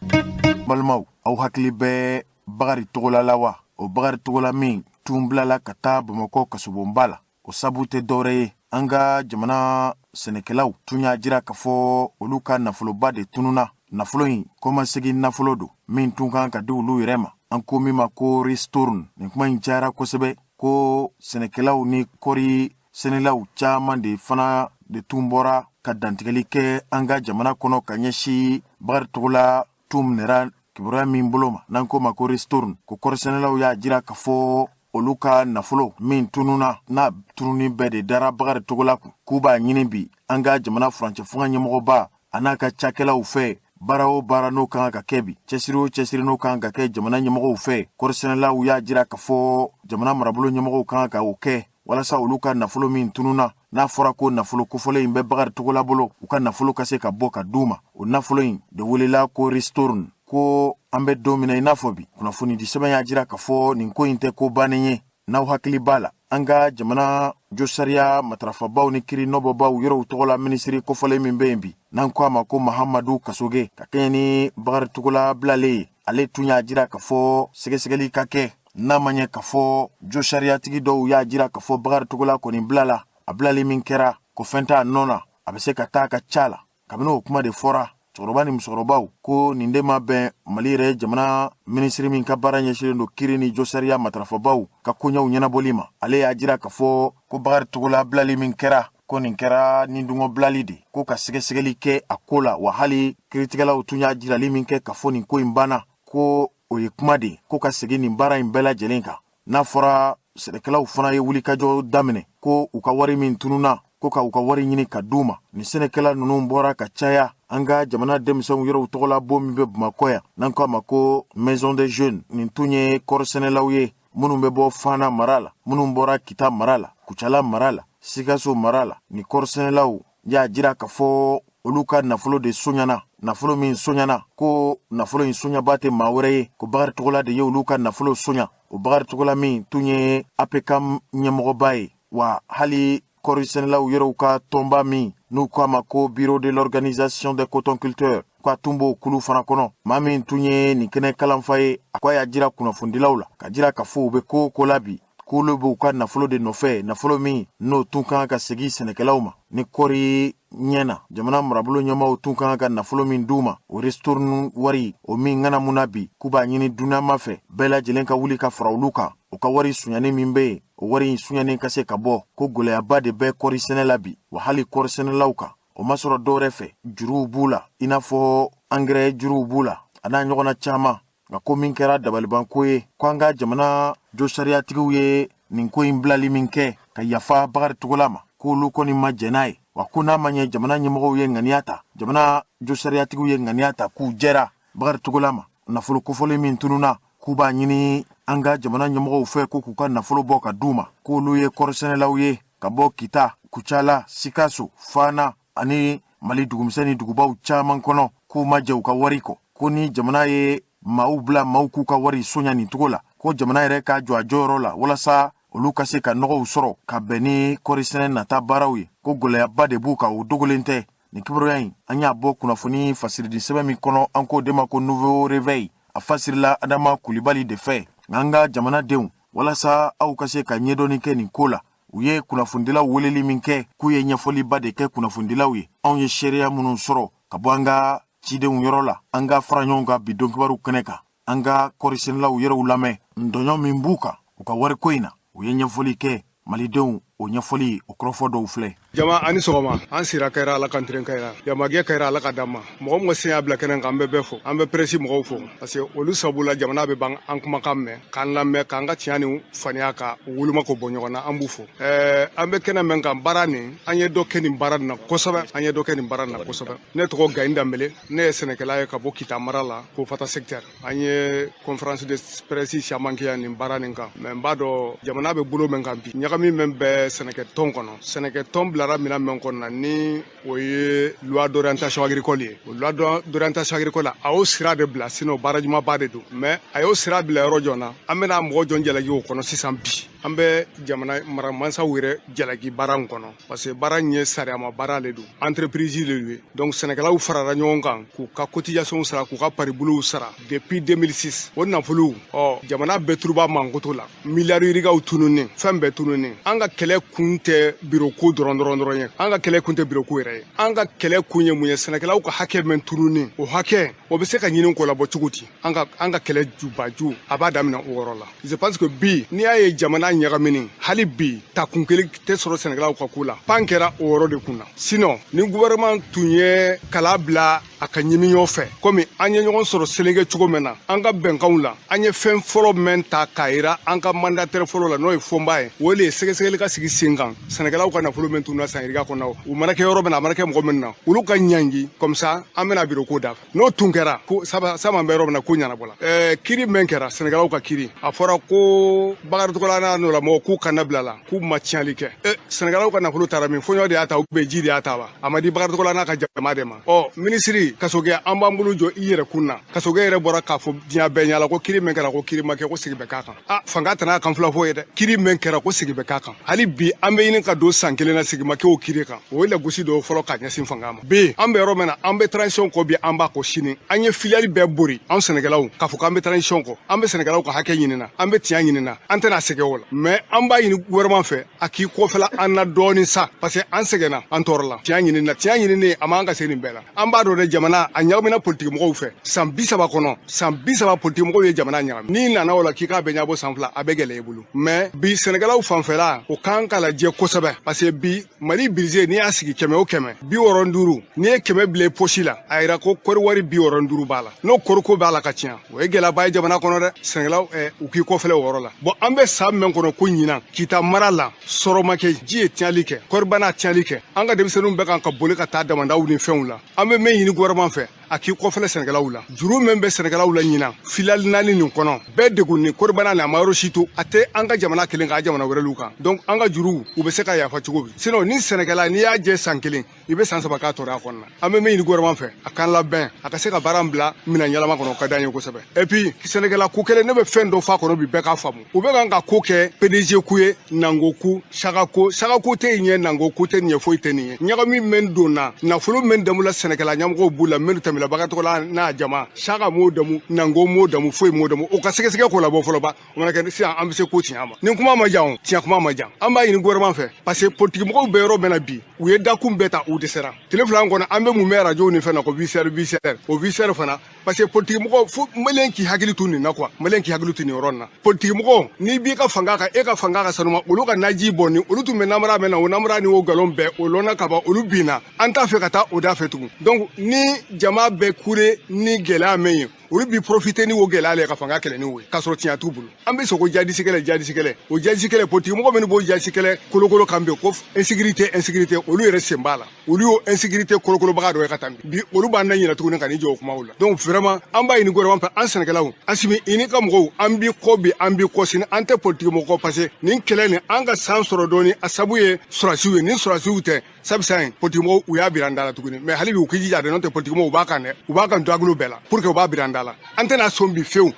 Balimaw, aw hakili bɛ Bakari Togola la wa? O Bakari Togola min tun bilala ka taa Bamakɔ kasobonba la, o sabu tɛ dɔwɛrɛ ye, an ka jamana sɛnɛkɛlaw tun y'a jira k'a fɔ olu ka nafoloba de tununa. Nafolo in, kɔmasegin nafolo don min tun kan ka di olu yɛrɛ ma, an ko min ma ko ristourne. Nin kuma in cayara kosɛbɛ, ko sɛnɛkɛlaw ni kɔri sɛnɛlaw caman de fana de tun bɔra ka dantigɛli kɛ an ka jamana kɔnɔ ka ɲɛsin Bakari Togola tun minɛra kibaruya min bolo ma, n'an ko ma ko ristourne. Ko kɔrisɛnɛlaw y'a jira k'a fɔ olu ka nafolo min tununa, n'a tununi bɛɛ de dara Bakari Togola kun, k'u b'a ɲini bi an ka jamana furancɛ fanga ɲɛmɔgɔba a n'a ka cakɛlaw fɛ, baara o baara n'o kan ka kɛ bi, cɛsiri o cɛsiri n'o kan ka kɛ jamana ɲɛmɔgɔw fɛ. Kɔrisɛnɛlaw y'a jira k'a fɔ jamana marabolo ɲɛmɔgɔw kan ka o kɛ walasa olu ka nafolo min tununa, n'a fɔra ko nafolo kofɔlen in bɛ Bakari Togola bolo, u ka nafolo ka se ka bɔ ka d'u ma. O nafolo in de welela ko ristourne. Ko an bɛ don min na i n'a fɔ bi, kunnafonidi sɛbɛn y'a jira k'a fɔ nin ko in tɛ ko bannen ye. N'aw hakili b'a la, an ka jamana josariya matarafabaw ni kiri nɔbɔbaw yɔrɔw tɔgɔ la minisiri kofɔlen min bɛ yen bi, n'an ko a ma ko Mahamadu Kasoge, ka kɛɲɛ ni Bakari Togola bilalen ye, ale tun y'a jira k'a fɔ sɛgɛsɛgɛli ka kɛ, n'a ma ɲɛ k'a fɔ josariyatigi dɔw y'a jira k'a fɔ Bakari Togola kɔni bilala, a bilali min kɛra, ko fɛn t'a nɔ na, a bɛ se ka taa ka ca la. Kabini o kuma de fɔra, cɛkɔrɔba ni musokɔrɔbaw ko nin de ma bɛn Mali yɛrɛ jamana minisiri min ka baara ɲɛsinnen don kiri ni josariya matarafabaw ka koɲɛw ɲɛnabɔli ma. Ale y'a jira k'a fɔ ko Bakari Togola bilali min kɛra, ko nin kɛra ni dungɔ bilali de, ko ka sɛgɛsɛgɛli kɛ a ko la. Wa hali kiritigɛlaw tun y'a jirali min kɛ k'a fɔ nin ko in banna, ko o ye kuma de, ko ka segin nin baara in bɛɛ lajɛlen kan. N'a fɔra sɛnɛkɛlaw fana ye wulikajɔ daminɛ ko u ka wari min tununa, ko ka u ka wari ɲini ka d'u ma. Nin sɛnɛkɛla ninnu bɔra ka caya an ka jamana denmisɛnw yɛrɛw tɔgɔla bon min bɛ Bamakɔ yan, n'an ko a ma ko Maison des Jeunes. Nin tun ye kɔrisɛnɛlaw ye minnu bɛ bɔ Fana mara la, minnu bɔra Kita mara la, Kucala mara la, Sikaso mara la. Ni kɔrisɛnɛlaw y'a jira k'a fɔ olu ka nafolo de soɲana. Nafolo min soɲana, ko nafolo in soɲaba tɛ maa wɛrɛ ye, ko Bakari Togola de ye olu ka nafolo soɲa. O Bakari Togola min tun ye APCAM ɲɛmɔgɔba ye, wa hali kɔrisɛnɛlaw yɛrɛw ka tɔnba min n'u ko a ma ko Bureau de l'organisation des cotonculteurs, k'a tun b'o kulu fana kɔnɔ. Maa min tun ye nin kɛnɛ kalanfa ye, a ko a y'a jira kunnafonidilaw la ka jira k'a fɔ u bɛ ko o ko la bi, k'olu b'u ka nafolo de nɔfɛ, nafolo min n'o tun kan ka segin sɛnɛkɛlaw ma ni kɔri ɲɛna. Jamana marabolo ɲɛmaaw tun kan ka nafolo min d'u ma, o ristourne wari, o min ŋanamu na bi, k'u b'a ɲini dunama fɛ, bɛɛ lajɛlen ka wuli ka fara olu kan, u ka wari suɲani min bɛ yen, o wari in suɲani ka se ka bɔ. Ko gwɛlɛyaba de bɛ kɔri sɛnɛ la bi, wa hali kɔri sɛnɛlaw kan, o ma sɔrɔ dɔwɛrɛ fɛ, juruw b'u la, i n'a fɔ angɛrɛ juruw b'u la, a n'a ɲɔgɔnna caman. Nka ko min kɛra dabalibanko ye, ko an ka jamana josariyatigiw ye nin ko in bilali min kɛ ka yafa Bakari Togola ma, k'olu kɔni ma jɛn n'a ye. Wa ko n'a ma ɲɛ jamana ɲɛmɔgɔw ye ŋaniya ta, jamana josariyatigiw ye ŋaniya ta k'u jɛra Bakari Togola ma, nafolo kofɔlen min tununa, k'u b'a ɲini an ka jamana ɲɛmɔgɔw fɛ ko k'u ka nafolo bɔ ka d'u ma. K'olu ye kɔrisɛnɛlaw ye ka bɔ Kita, Kucala, Sikaso, Fana ani Mali dugumisɛn ni dugubaw caman kɔnɔ, k'u ma jɛ u ka wari kɔ. Ko ni jamana ye maaw bila maaw k'u ka wari soɲa nin cogo la, ko jamana yɛrɛ ka jɔ a jɔyɔrɔ la walasa olu ka se ka nɔgɔw sɔrɔ ka bɛn ni kɔrisɛnɛ nata baaraw ye. Ko gwɛlɛyaba de b'u kan, o dogolen tɛ. Nin kibaruya in, an y'a bɔ kunnafoni fasiridi sɛbɛn min kɔnɔ, an k'o de ma ko Nouveau Réveil, a fasirila Adama Kulibali de fɛ. Nka an ka jamanadenw, walasa aw ka se ka ɲɛdɔnni kɛ nin ko la, u ye kunnafonidilaw weleli min kɛ, k'u ye ɲɛfɔliba de kɛ kunnafonidilaw ye. Anw ye seereya minnu sɔrɔ ka bɔ an ka Cidenw yɔrɔ la, an ka fara ɲɔgɔn kan bi donkibaru kɛnɛ kan, an ka kɔrisɛnɛlaw yɛrɛw lamɛn ntɔɲɔ min b'u kan u ka wariko in na. U ye ɲɛfɔli kɛ malidenw, o ɲɛfɔli o kɔrɔfɔ dɔw filɛ. Jama ani sɔgɔma. An sira kɛra, Ala kan tiren kɛra, jamagɛ kɛra, Ala ka d'an ma. Mɔgɔ mɔgɔ sen y'a bila kɛnɛ kan, an bɛ bɛɛ fo. An bɛ presse mɔgɔw fo, parce que olu sababu la jamana bɛ ban an kumakan mɛn, k'an lamɛn, k'an ka tiɲɛ ni faniya ka woloma ko bɔ ɲɔgɔn na. An b'u fo. An bɛ kɛnɛ min kan, baara nin, an ye dɔ kɛ nin baara nin na kosɛbɛ, an ye dɔ kɛ nin baara nin na kosɛbɛ. Ne tɔgɔ Gayin Danbele, ne ye sɛnɛkɛla ye ka bɔ Kita mara la, Kofata secteur. An ye conférence de presse caman kɛ yan nin baara nin kan, mais n b'a dɔn jamana bɛ bolo min kan bi, ɲagami min bɛ sɛnɛkɛtɔn kɔnɔ. Sɛnɛkɛtɔn bilara minɛn min kɔnɔ na, ni o ye loi d'orientation agricole ye, o loi d'orientation agricole, a y'o sira de bila, sinon baara ɲumanba de don. Mais a y'o sira bila yɔrɔ jɔn na, an bɛna mɔgɔ jɔn jalaki o kɔnɔ sisan? Bi an bɛ jamana maramansaw yɛrɛ jalaki baara in kɔnɔ, parce que baara in ye sariyama baara le don, entreprise le ye. Donc sɛnɛkɛlaw farara ɲɔgɔn kan k'u ka cotisation sara, k'u ka paribuliw sara depuis 2006. O nafolo, ɔ jamana bɛɛ turuba mankoto la, miliyari yirikaw tununnen, fɛn bɛɛ tununnen. An ka kɛlɛ kun tɛ biro ko dɔrɔn dɔrɔn dɔrɔn ye, an ka kɛlɛ kun tɛ biro ko yɛrɛ ye. An ka kɛlɛ kun ye mun ye? Sɛnɛkɛlaw ka hakɛ min tununnen, o hakɛ o bɛ se ka ɲini k'o labɔ cogo di? An ka kɛlɛ jubaju, a b'a daminɛ o yɔrɔ la. Je pense que bi, n'i y'a ye jamana ɲagamini, hali bi takun kelen tɛ sɔrɔ sɛnɛkɛlaw ka ko la, pan kɛra o yɔrɔ de kun na. Sinon ni gouvernement tun ye kala bila a ka ɲimiɲɔ fɛ, komi an ye ɲɔgɔn sɔrɔ Selenge cogo min na, an ka bɛnkanw la, an ye fɛn fɔlɔ min ta k'a yira an ka mandataire fɔlɔ la, n'o ye Fɔnba ye, o de ye sɛgɛsɛgɛli ka sigi sen kan, sɛnɛkɛlaw ka nafolo min tununa san yirika kɔnɔ, u mana kɛ yɔrɔ min na, a mana kɛ mɔgɔ min na, olu ka ɲangi. Comme ça an bɛna biro ko da n'o tun kɛra ko saba sama bɛ yɔrɔ min na, ko ɲɛnabɔ la. Kiri min kɛra sɛnɛkɛlaw ka kiri, a fɔra ko Bakari Togola n'a nɔlamɔgɔw k'u kana bila la, k'u ma tiɲɛli kɛ. Sɛnɛkɛlaw ka nafolo taara min? Fɔɲɔ de y'a ta ou bien ji de y'a ta wa? A ma di Bakari Togola n'a ka jama de ma. Ɔ minisiri Kasogɛ, an b'an bolo jɔ i yɛrɛ kun na. Kasogɛ yɛrɛ bɔra k'a fɔ diɲɛ bɛɛ ɲɛ la ko kiri min kɛra, ko kiri ma kɛ, ko sigi bɛ k'a kan. A fanga tana kan fila fɔ ye dɛ. Kiri min kɛra, ko sigi bɛ k'a kan, hali bi an bɛ ɲini ka don san kelen na, sigi ma kɛ o kiri kan. O ye lagosi dɔw fɔlɔ ka ɲɛsin fanga ma. Bi an bɛ yɔrɔ min na, an bɛ transition kɔ bi, an b'a kɔ sini. An ye filière bɛɛ bori, an sɛnɛkɛlaw, k'a fɔ k'an bɛ transition kɔ, an bɛ sɛnɛkɛlaw ka hakɛ ɲini na, an bɛ tiɲɛ ɲini na, an tɛna sɛgɛn o la. Mais an b'a ɲini gouvernement fɛ, a k'i kɔfɛla an na dɔɔni sa, parce que an sɛgɛnna, an tɔɔrɔ la. Tiɲɛ ɲini na, tiɲɛ ɲini a man ka se nin bɛɛ la. An b'a dɔn dɛ, jamana a ɲagamina politiki mɔgɔw fɛ san 30 kɔnɔ. San 30, politiki mɔgɔw ye jamana ɲagami. N'i nana o la k'i k'a bɛɛ ɲɛbɔ san 2, a bɛ gɛlɛya i bolo. Mais bi sɛnɛkɛlaw fanfɛla, o kan ka lajɛ kosɛbɛ, parce que bi Mali budget, n'i y'a sigi kɛmɛ o kɛmɛ, 65, n'i ye 100 bila i posi la, a yira ko kɔri wari 65 b'a la. N'o kɔriko b'a la ka tiɲɛ, o ye gɛlɛyaba ye jamana kɔnɔ dɛ. Sɛnɛkɛlaw u k'i kɔfɛlɛ o yɔrɔ la. Bon, an bɛ san min kɔnɔ ko ɲinan, Kita mara la, sɔrɔ ma kɛ, ji ye tiɲɛli kɛ, kɔribana tiɲɛli kɛ, an ka denmisɛnninw bɛ kan ka boli ka taa damandaw ni fɛnw la. An bɛ min ɲini gouvernement fɛ, a k'i kɔfɛlɛ sɛnɛkɛlaw la. Juru min bɛ sɛnɛkɛlaw la ɲinan, filière naani nin kɔnɔ bɛɛ degun ni kɔribana ni a ma yɔrɔ si to, a tɛ an ka jamana kelen kan, a jamana wɛrɛw kan. Donc an ka juruw, u bɛ se ka yafa cogo di? Sinon ni sɛnɛkɛla, n'i y'a jɛ san kelen, i bɛ san 3 k'a tɔɔrɔya kɔnɔna. An bɛ min ɲini gouvernement fɛ, a k'an labɛn, a ka se ka baara bila minɛn ɲɛnama kɔnɔ, o ka d'an ye kosɛbɛ. Et puis sɛnɛkɛla ko kelen, ne bɛ fɛn dɔ f'a kɔnɔ bi, bɛɛ k'a faamu. U bɛ kan ka ko kɛ PDG ku ye, nango ku, saka ko, saka ko tɛ ɲɛ, nango ko tɛ ɲɛ, foyi tɛ nin ye. Ɲagami min donna, nafolo min damula, sɛnɛkɛla ɲɛmɔgɔw b'u la, minnu tɛmɛna Bakari n'a jama, saka m'o damu, nango m'o damu, foyi m'o damu. O ka sɛgɛsɛgɛ k'o labɔ fɔlɔ ba. O mana kɛ sisan, an bɛ se ko tiɲɛ ma. Ni kuma ma jan, o tiɲɛ kuma ma jan. An b'a ɲini gouvernement fɛ, parce que politique mɔgɔw bɛ yɔrɔ bɛɛ na bi, u ye dakun bɛɛ ta, u dɛsɛra. Tile 2 kɔnɔ, an bɛ mun mɛn radio ni fɛn na ko vie chère, vie chère, o vie chère fana, parce que politique mɔgɔ fo maliyɛn k'i hakili to nin na quoi, maliyɛn k'i hakili to nin yɔrɔ nin na. Politique mɔgɔ, n'i b'i ka fanga kan, e ka fanga ka sanuma, olu ka naji bɔ ni olu tun bɛ namara min na, o namara ni o nkalon bɛɛ o lɔnna ka ban, olu binna. An t'a fɛ ka taa o da fɛ tugun. Donc ni jama bɛɛ kure ni gɛlɛya min ye, olu bi profiter ni o gɛlɛya le ka fanga kɛlɛ ni o ye, k'a sɔrɔ tiɲɛ t'u bolo. An bɛ sɔn ko jadisi kɛlɛ, jadisi kɛlɛ, o jadisi kɛlɛ, politique mɔgɔ minnu b'o jadisi kɛlɛ kolokolo kan bi ko insécurité, insécurité, olu yɛrɛ sen b'a la. Olu y'o insécurité kolokolobaga dɔ ye ka tɛmɛ bi, olu b'an na ɲinɛ tuguni ka n'i jɔ o kumaw la. Donc vraiment, an b'a ɲini gouvernement fɛ, an sɛnɛkɛlaw, Asimi, i n'i ka mɔgɔw, an b'i kɔ bi, an b'i kɔ sini. An tɛ politique mɔgɔ, parce que nin kɛlɛ nin, an ka san sɔrɔ dɔɔni, a sabu ye sɔrɔsiw ye. Ni sɔrɔsiw tɛ, sabu san ye politique mɔgɔw, u y'a bila an da la tuguni. Mais hali bi u k'i jija dɛ, n'o tɛ politique mɔgɔw, u b'a kan dɛ, u b'a kan dagolo bɛɛ la pour que u b'a bila an da la. An tɛna sɔn bi fewu.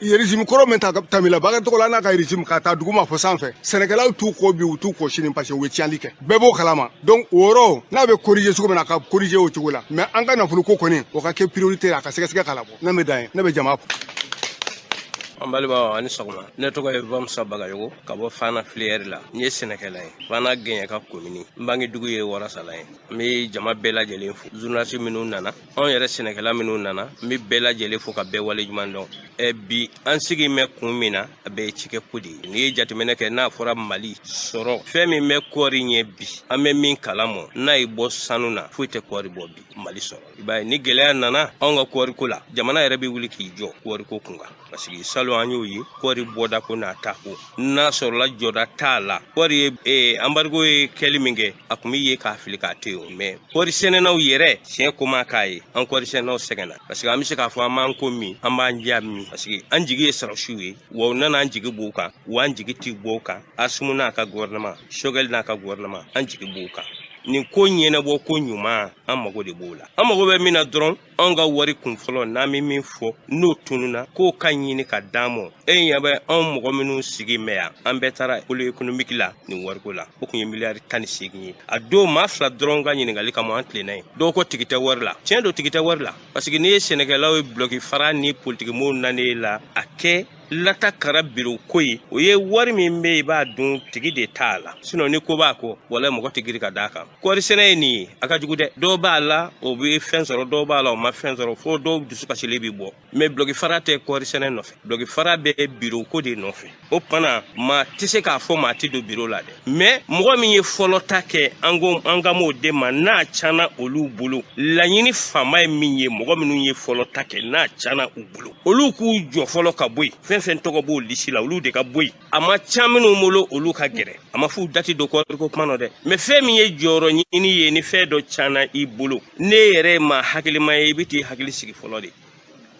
Régime kɔrɔ min ta tamila Bakari Togola n'a ka régime ka taa dugu ma fɔ sanfɛ, sɛnɛkɛlaw t'u kɔ bi, u t'u kɔ sini, parce que u ye tiɲɛli kɛ, bɛɛ b'o kalama. Donc o yɔrɔ n'a bɛ corriger cogo min na, a ka corriger o cogo la. Mais an ka nafolo ko kɔni, o ka kɛ priorité, a ka sɛgɛsɛgɛ k'a labɔ. Ne bɛ dan ye, ne bɛ jama. An balimaw, ani sɔgɔma. Ne tɔgɔ ye Bamusa Bagayogo, ka bɔ Fana filière la. N ye sɛnɛkɛla ye, Fana Gɛɲɛ ka komini. N bangedugu ye Warasala ye. N bɛ jama bɛɛ lajɛlen fo, journaliste minnu nana, anw yɛrɛ sɛnɛkɛla minnu nana, n bɛ bɛɛ lajɛlen fo ka bɛɛ waleɲuman dɔn. Ɛ, bi an sigi bɛ kun min na, a bɛɛ ye cikɛ ko de ye. N'i ye jateminɛ kɛ, n'a fɔra Mali sɔrɔ, fɛn min bɛ kɔɔri ɲɛ bi, an bɛ min kalamɔ, n'a ye bɔ sanu na, foyi tɛ kɔɔri bɔ bi Mali sɔrɔ. I b'a ye, ni gɛlɛya nana anw ka kɔɔriko la, jamana yɛrɛ bɛ wuli k'i jɔ kɔɔriko kun kan, parce que salon an y'o ye, kɔɔri bɔda ko n'a ta ko, n'a sɔrɔla jɔda t'a la. Kɔɔri ye embargo ye kɛli min kɛ, a kun bɛ ye k'a fili k'a to yen, mais kɔɔri sɛnɛnaw yɛrɛ, tiɲɛ ko ma k'a ye, an kɔɔri sɛnɛnaw sɛgɛnna, parce que an bɛ se k'a fɔ an b'an ko min, an b'an ja min, parce que an jigi ye sɔrɔsiw ye, wa u nana, an jigi b'u kan, wa an jigi ti bɔ u kan. Assimi n'a ka gouvernement, Choguel n'a ka gouvernement, an jigi b'u kan. Nin ko ɲɛnabɔ ko ɲuman, an mago de b'o la. An mago bɛ min na dɔrɔn, anw ka wari kun fɔlɔ, n'an bɛ min fɔ, n'o tununa, k'o ka ɲini ka d'an ma. E ɲɛ bɛ anw mɔgɔ minnu sigi mɛ yan, an bɛɛ taara pôle économique la nin wariko la. O kun ye miliyari 18 ye. A don, maa fila dɔrɔn ka ɲininkali kama, an tilenna ye. Dɔw ko tigi tɛ wari la. Tiɲɛ don, tigi tɛ wari la, parce que n'i ye sɛnɛkɛlaw ye bulɔki fara ni politikimɔgɔw nanen la, a kɛ lata kara biro ko ye, o ye wari min bɛ yen, i b'a dun, tigi de t'a la. Sinon ni ko b'a kɔ, wala mɔgɔ tɛ girin ka d'a kan. Kɔɔri sɛnɛ ye nin ye, a ka jugu dɛ. Dɔw b'a la, o bɛ fɛn sɔrɔ, dɔw b'a la, o ma fɛn sɔrɔ, fo dɔw dusu kasilen bɛ bɔ. Mais bulɔki fara tɛ kɔɔri sɛnɛ nɔfɛ, bulɔki fara bɛ biro ko de nɔfɛ. O fana, maa tɛ se k'a fɔ maa tɛ don biro la dɛ, mais mɔgɔ min ye fɔlɔ ta kɛ, an ko an ka m'o de ma, n'a cana olu bolo. Laɲini fanba ye min ye, mɔgɔ minnu ye fɔlɔ ta kɛ, n'a cana u bolo, olu k'u jɔ fɔlɔ ka bɔ yen. Fɛn fɛn tɔgɔ b'o liste la, olu de ka bɔ yen. A ma ca minnu bolo, olu ka gɛrɛ. A ma f'u dati don kɔɔriko kuma nɔ dɛ, mais fɛn min ye jɔyɔrɔ ɲini ye, ni fɛn dɔ cana i bolo, ne yɛrɛ ye maa hakilima ye, i bɛ t'i hakili sigi fɔlɔ de.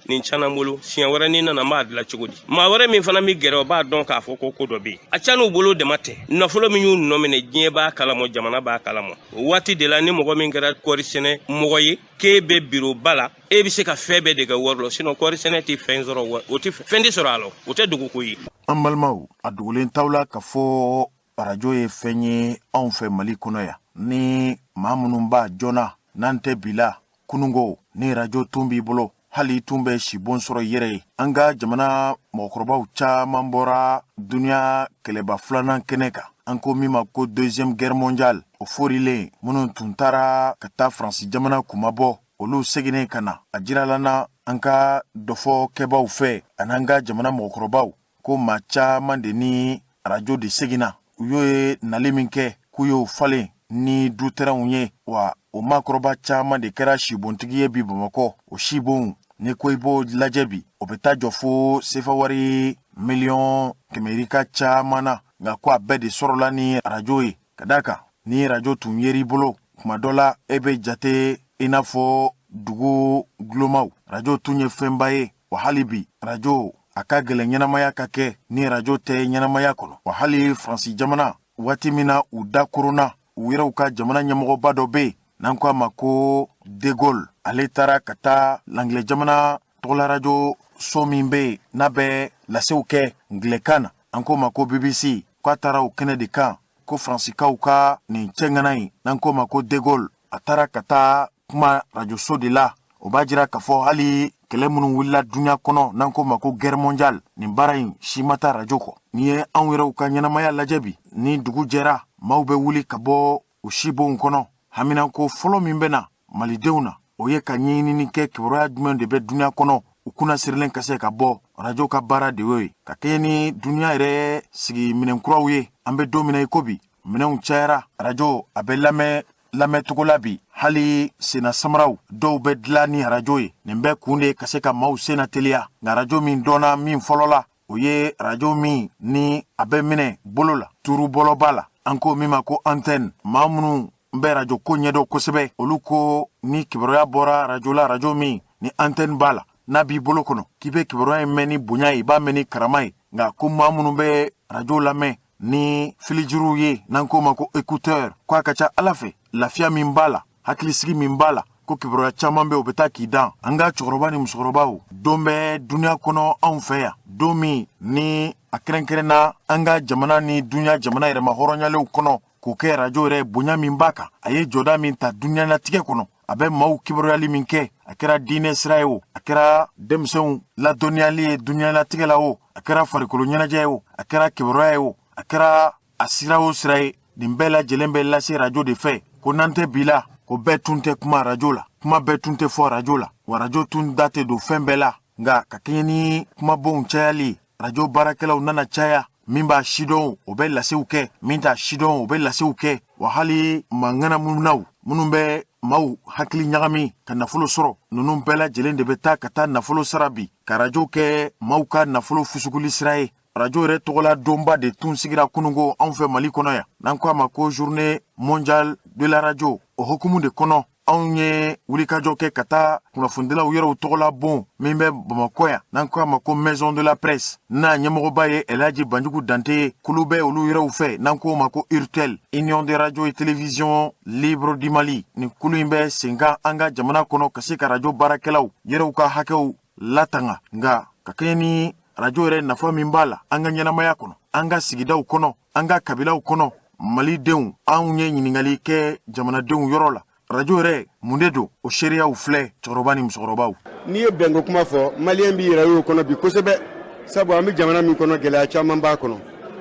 Nin cana n bolo, siɲɛ wɛrɛ ni nana, n b'a dilan cogo di? Maa wɛrɛ min fana bɛ gɛrɛ, o b'a dɔn k'a fɔ ko ko dɔ bɛ yen. A ca n'u bolo dama tɛ, nafolo min y'u nɔ minɛ, diɲɛ b'a kalamɔ, jamana b'a kalamɔ. O waati de la, ni mɔgɔ min kɛra kɔɔri sɛnɛ mɔgɔ ye, k'e bɛ biroba la, e bɛ se ka fɛn bɛɛ de kɛ wari la. Sinon kɔɔri sɛnɛ tɛ fɛn sɔrɔ, o tɛ fɛn tɛ sɔrɔ a la, o tɛ dogoko ye. An balimaw, a dogolen t'aw la k'a fɔ arajo ye fɛn ye anw fɛ Mali kɔnɔ yan. Ni maa minnu b'a joona, n'an tɛ bi la, kunungo, ni arajo tun b'i bolo, hali tun bɛ sibon sɔrɔ i yɛrɛ ye. An ka jamana mɔgɔkɔrɔbaw caman bɔra duniɲa kɛlɛba filanan kɛnɛ kan, an ko min ma ko Deuxième Guerre mondiale. O forilen, minnu tun taara ka taa Faransi jamana kumabɔ, olu seginnen ka na, a jirala na an ka dɔfɔkɛbaw fɛ an'an ka jamana mɔgɔkɔrɔbaw ko maa caman de ni arajo de seginna. U y'o ye nali min kɛ, k'u y'o falen ni dutɛrɛnw ye, wa o maakɔrɔba caman de kɛra sibontigi ye bi Bamakɔ. O sibonw, ni ko i b'o lajɛ bi, o bɛ taa jɔ fo sefa wari miliyɔn 100 caman na. Nka ko a bɛɛ de sɔrɔla ni arajo ye, ka d'a kan ni arajo tun yer'i bolo, kuma dɔ la e bɛ jate i n'a fɔ dugu gulomaw. Arajo tun ye fɛnba ye, wa hali bi arajo a ka gɛlɛn ɲɛnamaya ka kɛ ni arajo tɛ ɲɛnamaya kɔnɔ. Wa hali Faransi jamana, waati min na u da koronna, u yɛrɛw ka jamana ɲɛmɔgɔba dɔ bɛ yen n'an ko a ma ko De Gaulle, ale taara ka taa langilɛ jamana tɔgɔla arajo so min bɛ yen n'a bɛ lasew kɛ ngilɛkan na, an k'o ma ko BBC, k'a taara o kɛnɛ de kan ko Faransikaw ka nin cɛŋana in n'an k'o ma ko De Gaulle, a taara ka taa kuma arajoso de la. O b'a jira k'a fɔ hali kɛlɛ minnu wulila duɲa kɔnɔ, n'an k'o ma ko guerre mondiale, nin baara in si ma taa arajo kɔ. N'i ye anw yɛrɛw ka ɲɛnamaya lajɛ bi, ni dugu jɛra, maaw bɛ wuli ka bɔ u sibonw kɔnɔ, haminanko fɔlɔ min bɛ na malidenw na, o ye ka ɲɛɲinini kɛ kibaruya jumɛn de bɛ duɲa kɔnɔ, u kunna sirilen ka se ka bɔ. Arajo ka baara de y'o ye, ka kɛɲɛ ni duɲa yɛrɛ sigi minɛn kuraw ye. An bɛ don min na i ko bi, minɛnw cayara, arajo a bɛ lamɛn lamɛncogo la bi, hali senna samaraw dɔw bɛ dilan ni arajo ye. Nin bɛɛ kun de ka se ka maaw senna teliya. Nka arajo min dɔnna min fɔlɔ la, o ye arajo min ni a bɛ minɛ bolo la, turu bɔlɔba la, an ko min ma ko antenne. Maa minnu bɛ arajo ko ɲɛdɔn kosɛbɛ, olu ko ni kibaruya bɔra arajo la, arajo min ni antenne b'a la, n'a b'i bolo kɔnɔ, k'i bɛ kibaruya in mɛn ni bonya ye, i b'a mɛn ni karama ye. Nka ko maa minnu bɛ arajo lamɛn ni filijuruw ye, n'an k'o ma ko écouteur, ko a ka ca ala fɛ, lafiya min b'a la, hakilisigi min b'a la, ko kibaruya caman bɛ, o bɛ taa k'i dan. An ka cɛkɔrɔba ni musokɔrɔbaw, don bɛ duniɲa kɔnɔ anw fɛ yan, don min ni a kɛrɛnkɛrɛnna an ka jamana ni duniɲa jamana yɛrɛma hɔrɔnyalenw kɔnɔ, k'o kɛ arajo yɛrɛ bonya min b'a kan, a ye jɔda min ta duniɲalatigɛ kɔnɔ. A bɛ maaw kibaruyali min kɛ, a kɛra diinɛ sira ye o, a kɛra denmisɛnw ladɔnniyali ye dunyalatigɛ la o, a kɛra farikolo ɲɛnajɛ ye o, a kɛra kibaruya ye o, a kɛra a sira o sira ye, nin bɛɛ lajɛlen bɛ lase arajo de fɛ. Ko n'an tɛ bi la, ko bɛɛ tun tɛ kuma arajo la, kuma bɛɛ tun tɛ fɔ arajo la, wa arajo tun da tɛ don fɛn bɛɛ la. Nka ka kɛɲɛ ni kumabonw cayali, arajo baarakɛlaw nana caya. Min b'a sidɔn, o bɛ lasew kɛ, min t'a sidɔn, o bɛ lasew kɛ. Wa hali manŋanamunaw minnu bɛ maaw hakili ɲagami ka nafolo sɔrɔ, ninnu bɛɛ lajɛlen de bɛ taa ka taa nafolo sara bi ka arajo kɛ maaw ka nafolo fusuguli sira ye. Arajo yɛrɛ tɔgɔla donba de tun sigira kununko anw fɛ Mali kɔnɔ yan, n'an ko a ma ko Journée mondiale de la radio. O hukumu de kɔnɔ, anw ye wulikajɔ kɛ ka taa kunnafonidilaw yɛrɛw tɔgɔla bon min bɛ Bamakɔ yan, n'an ko a ma ko Maison de la Presse, n'a ɲɛmɔgɔba ye Elhaji Banjugu Dante ye. Kulu bɛ olu yɛrɛw fɛ, n'an ko ma ko URTEL, Union des radios et télévisions libres du Mali. Nin kulu in bɛ sen kan an ka jamana kɔnɔ ka se ka arajo baarakɛlaw yɛrɛw ka hakɛw latanga. Nka ka kɛɲɛ ni arajo yɛrɛ nafa min b'a la an ka ɲɛnamaya kɔnɔ, an ka sigidaw kɔnɔ, an ka kabilaw kɔnɔ, malidenw, anw ye ɲininkali kɛ jamanadenw yɔrɔ la, arajo yɛrɛ mun de don? O seereyaw filɛ, cɛkɔrɔba ni musokɔrɔbaw. N'i ye bɛnko kuma fɔ, maliyɛn b'i yɛrɛ y'o kɔnɔ bi kosɛbɛ, sabu an bɛ jamana min kɔnɔ, gɛlɛya caman b'a kɔnɔ.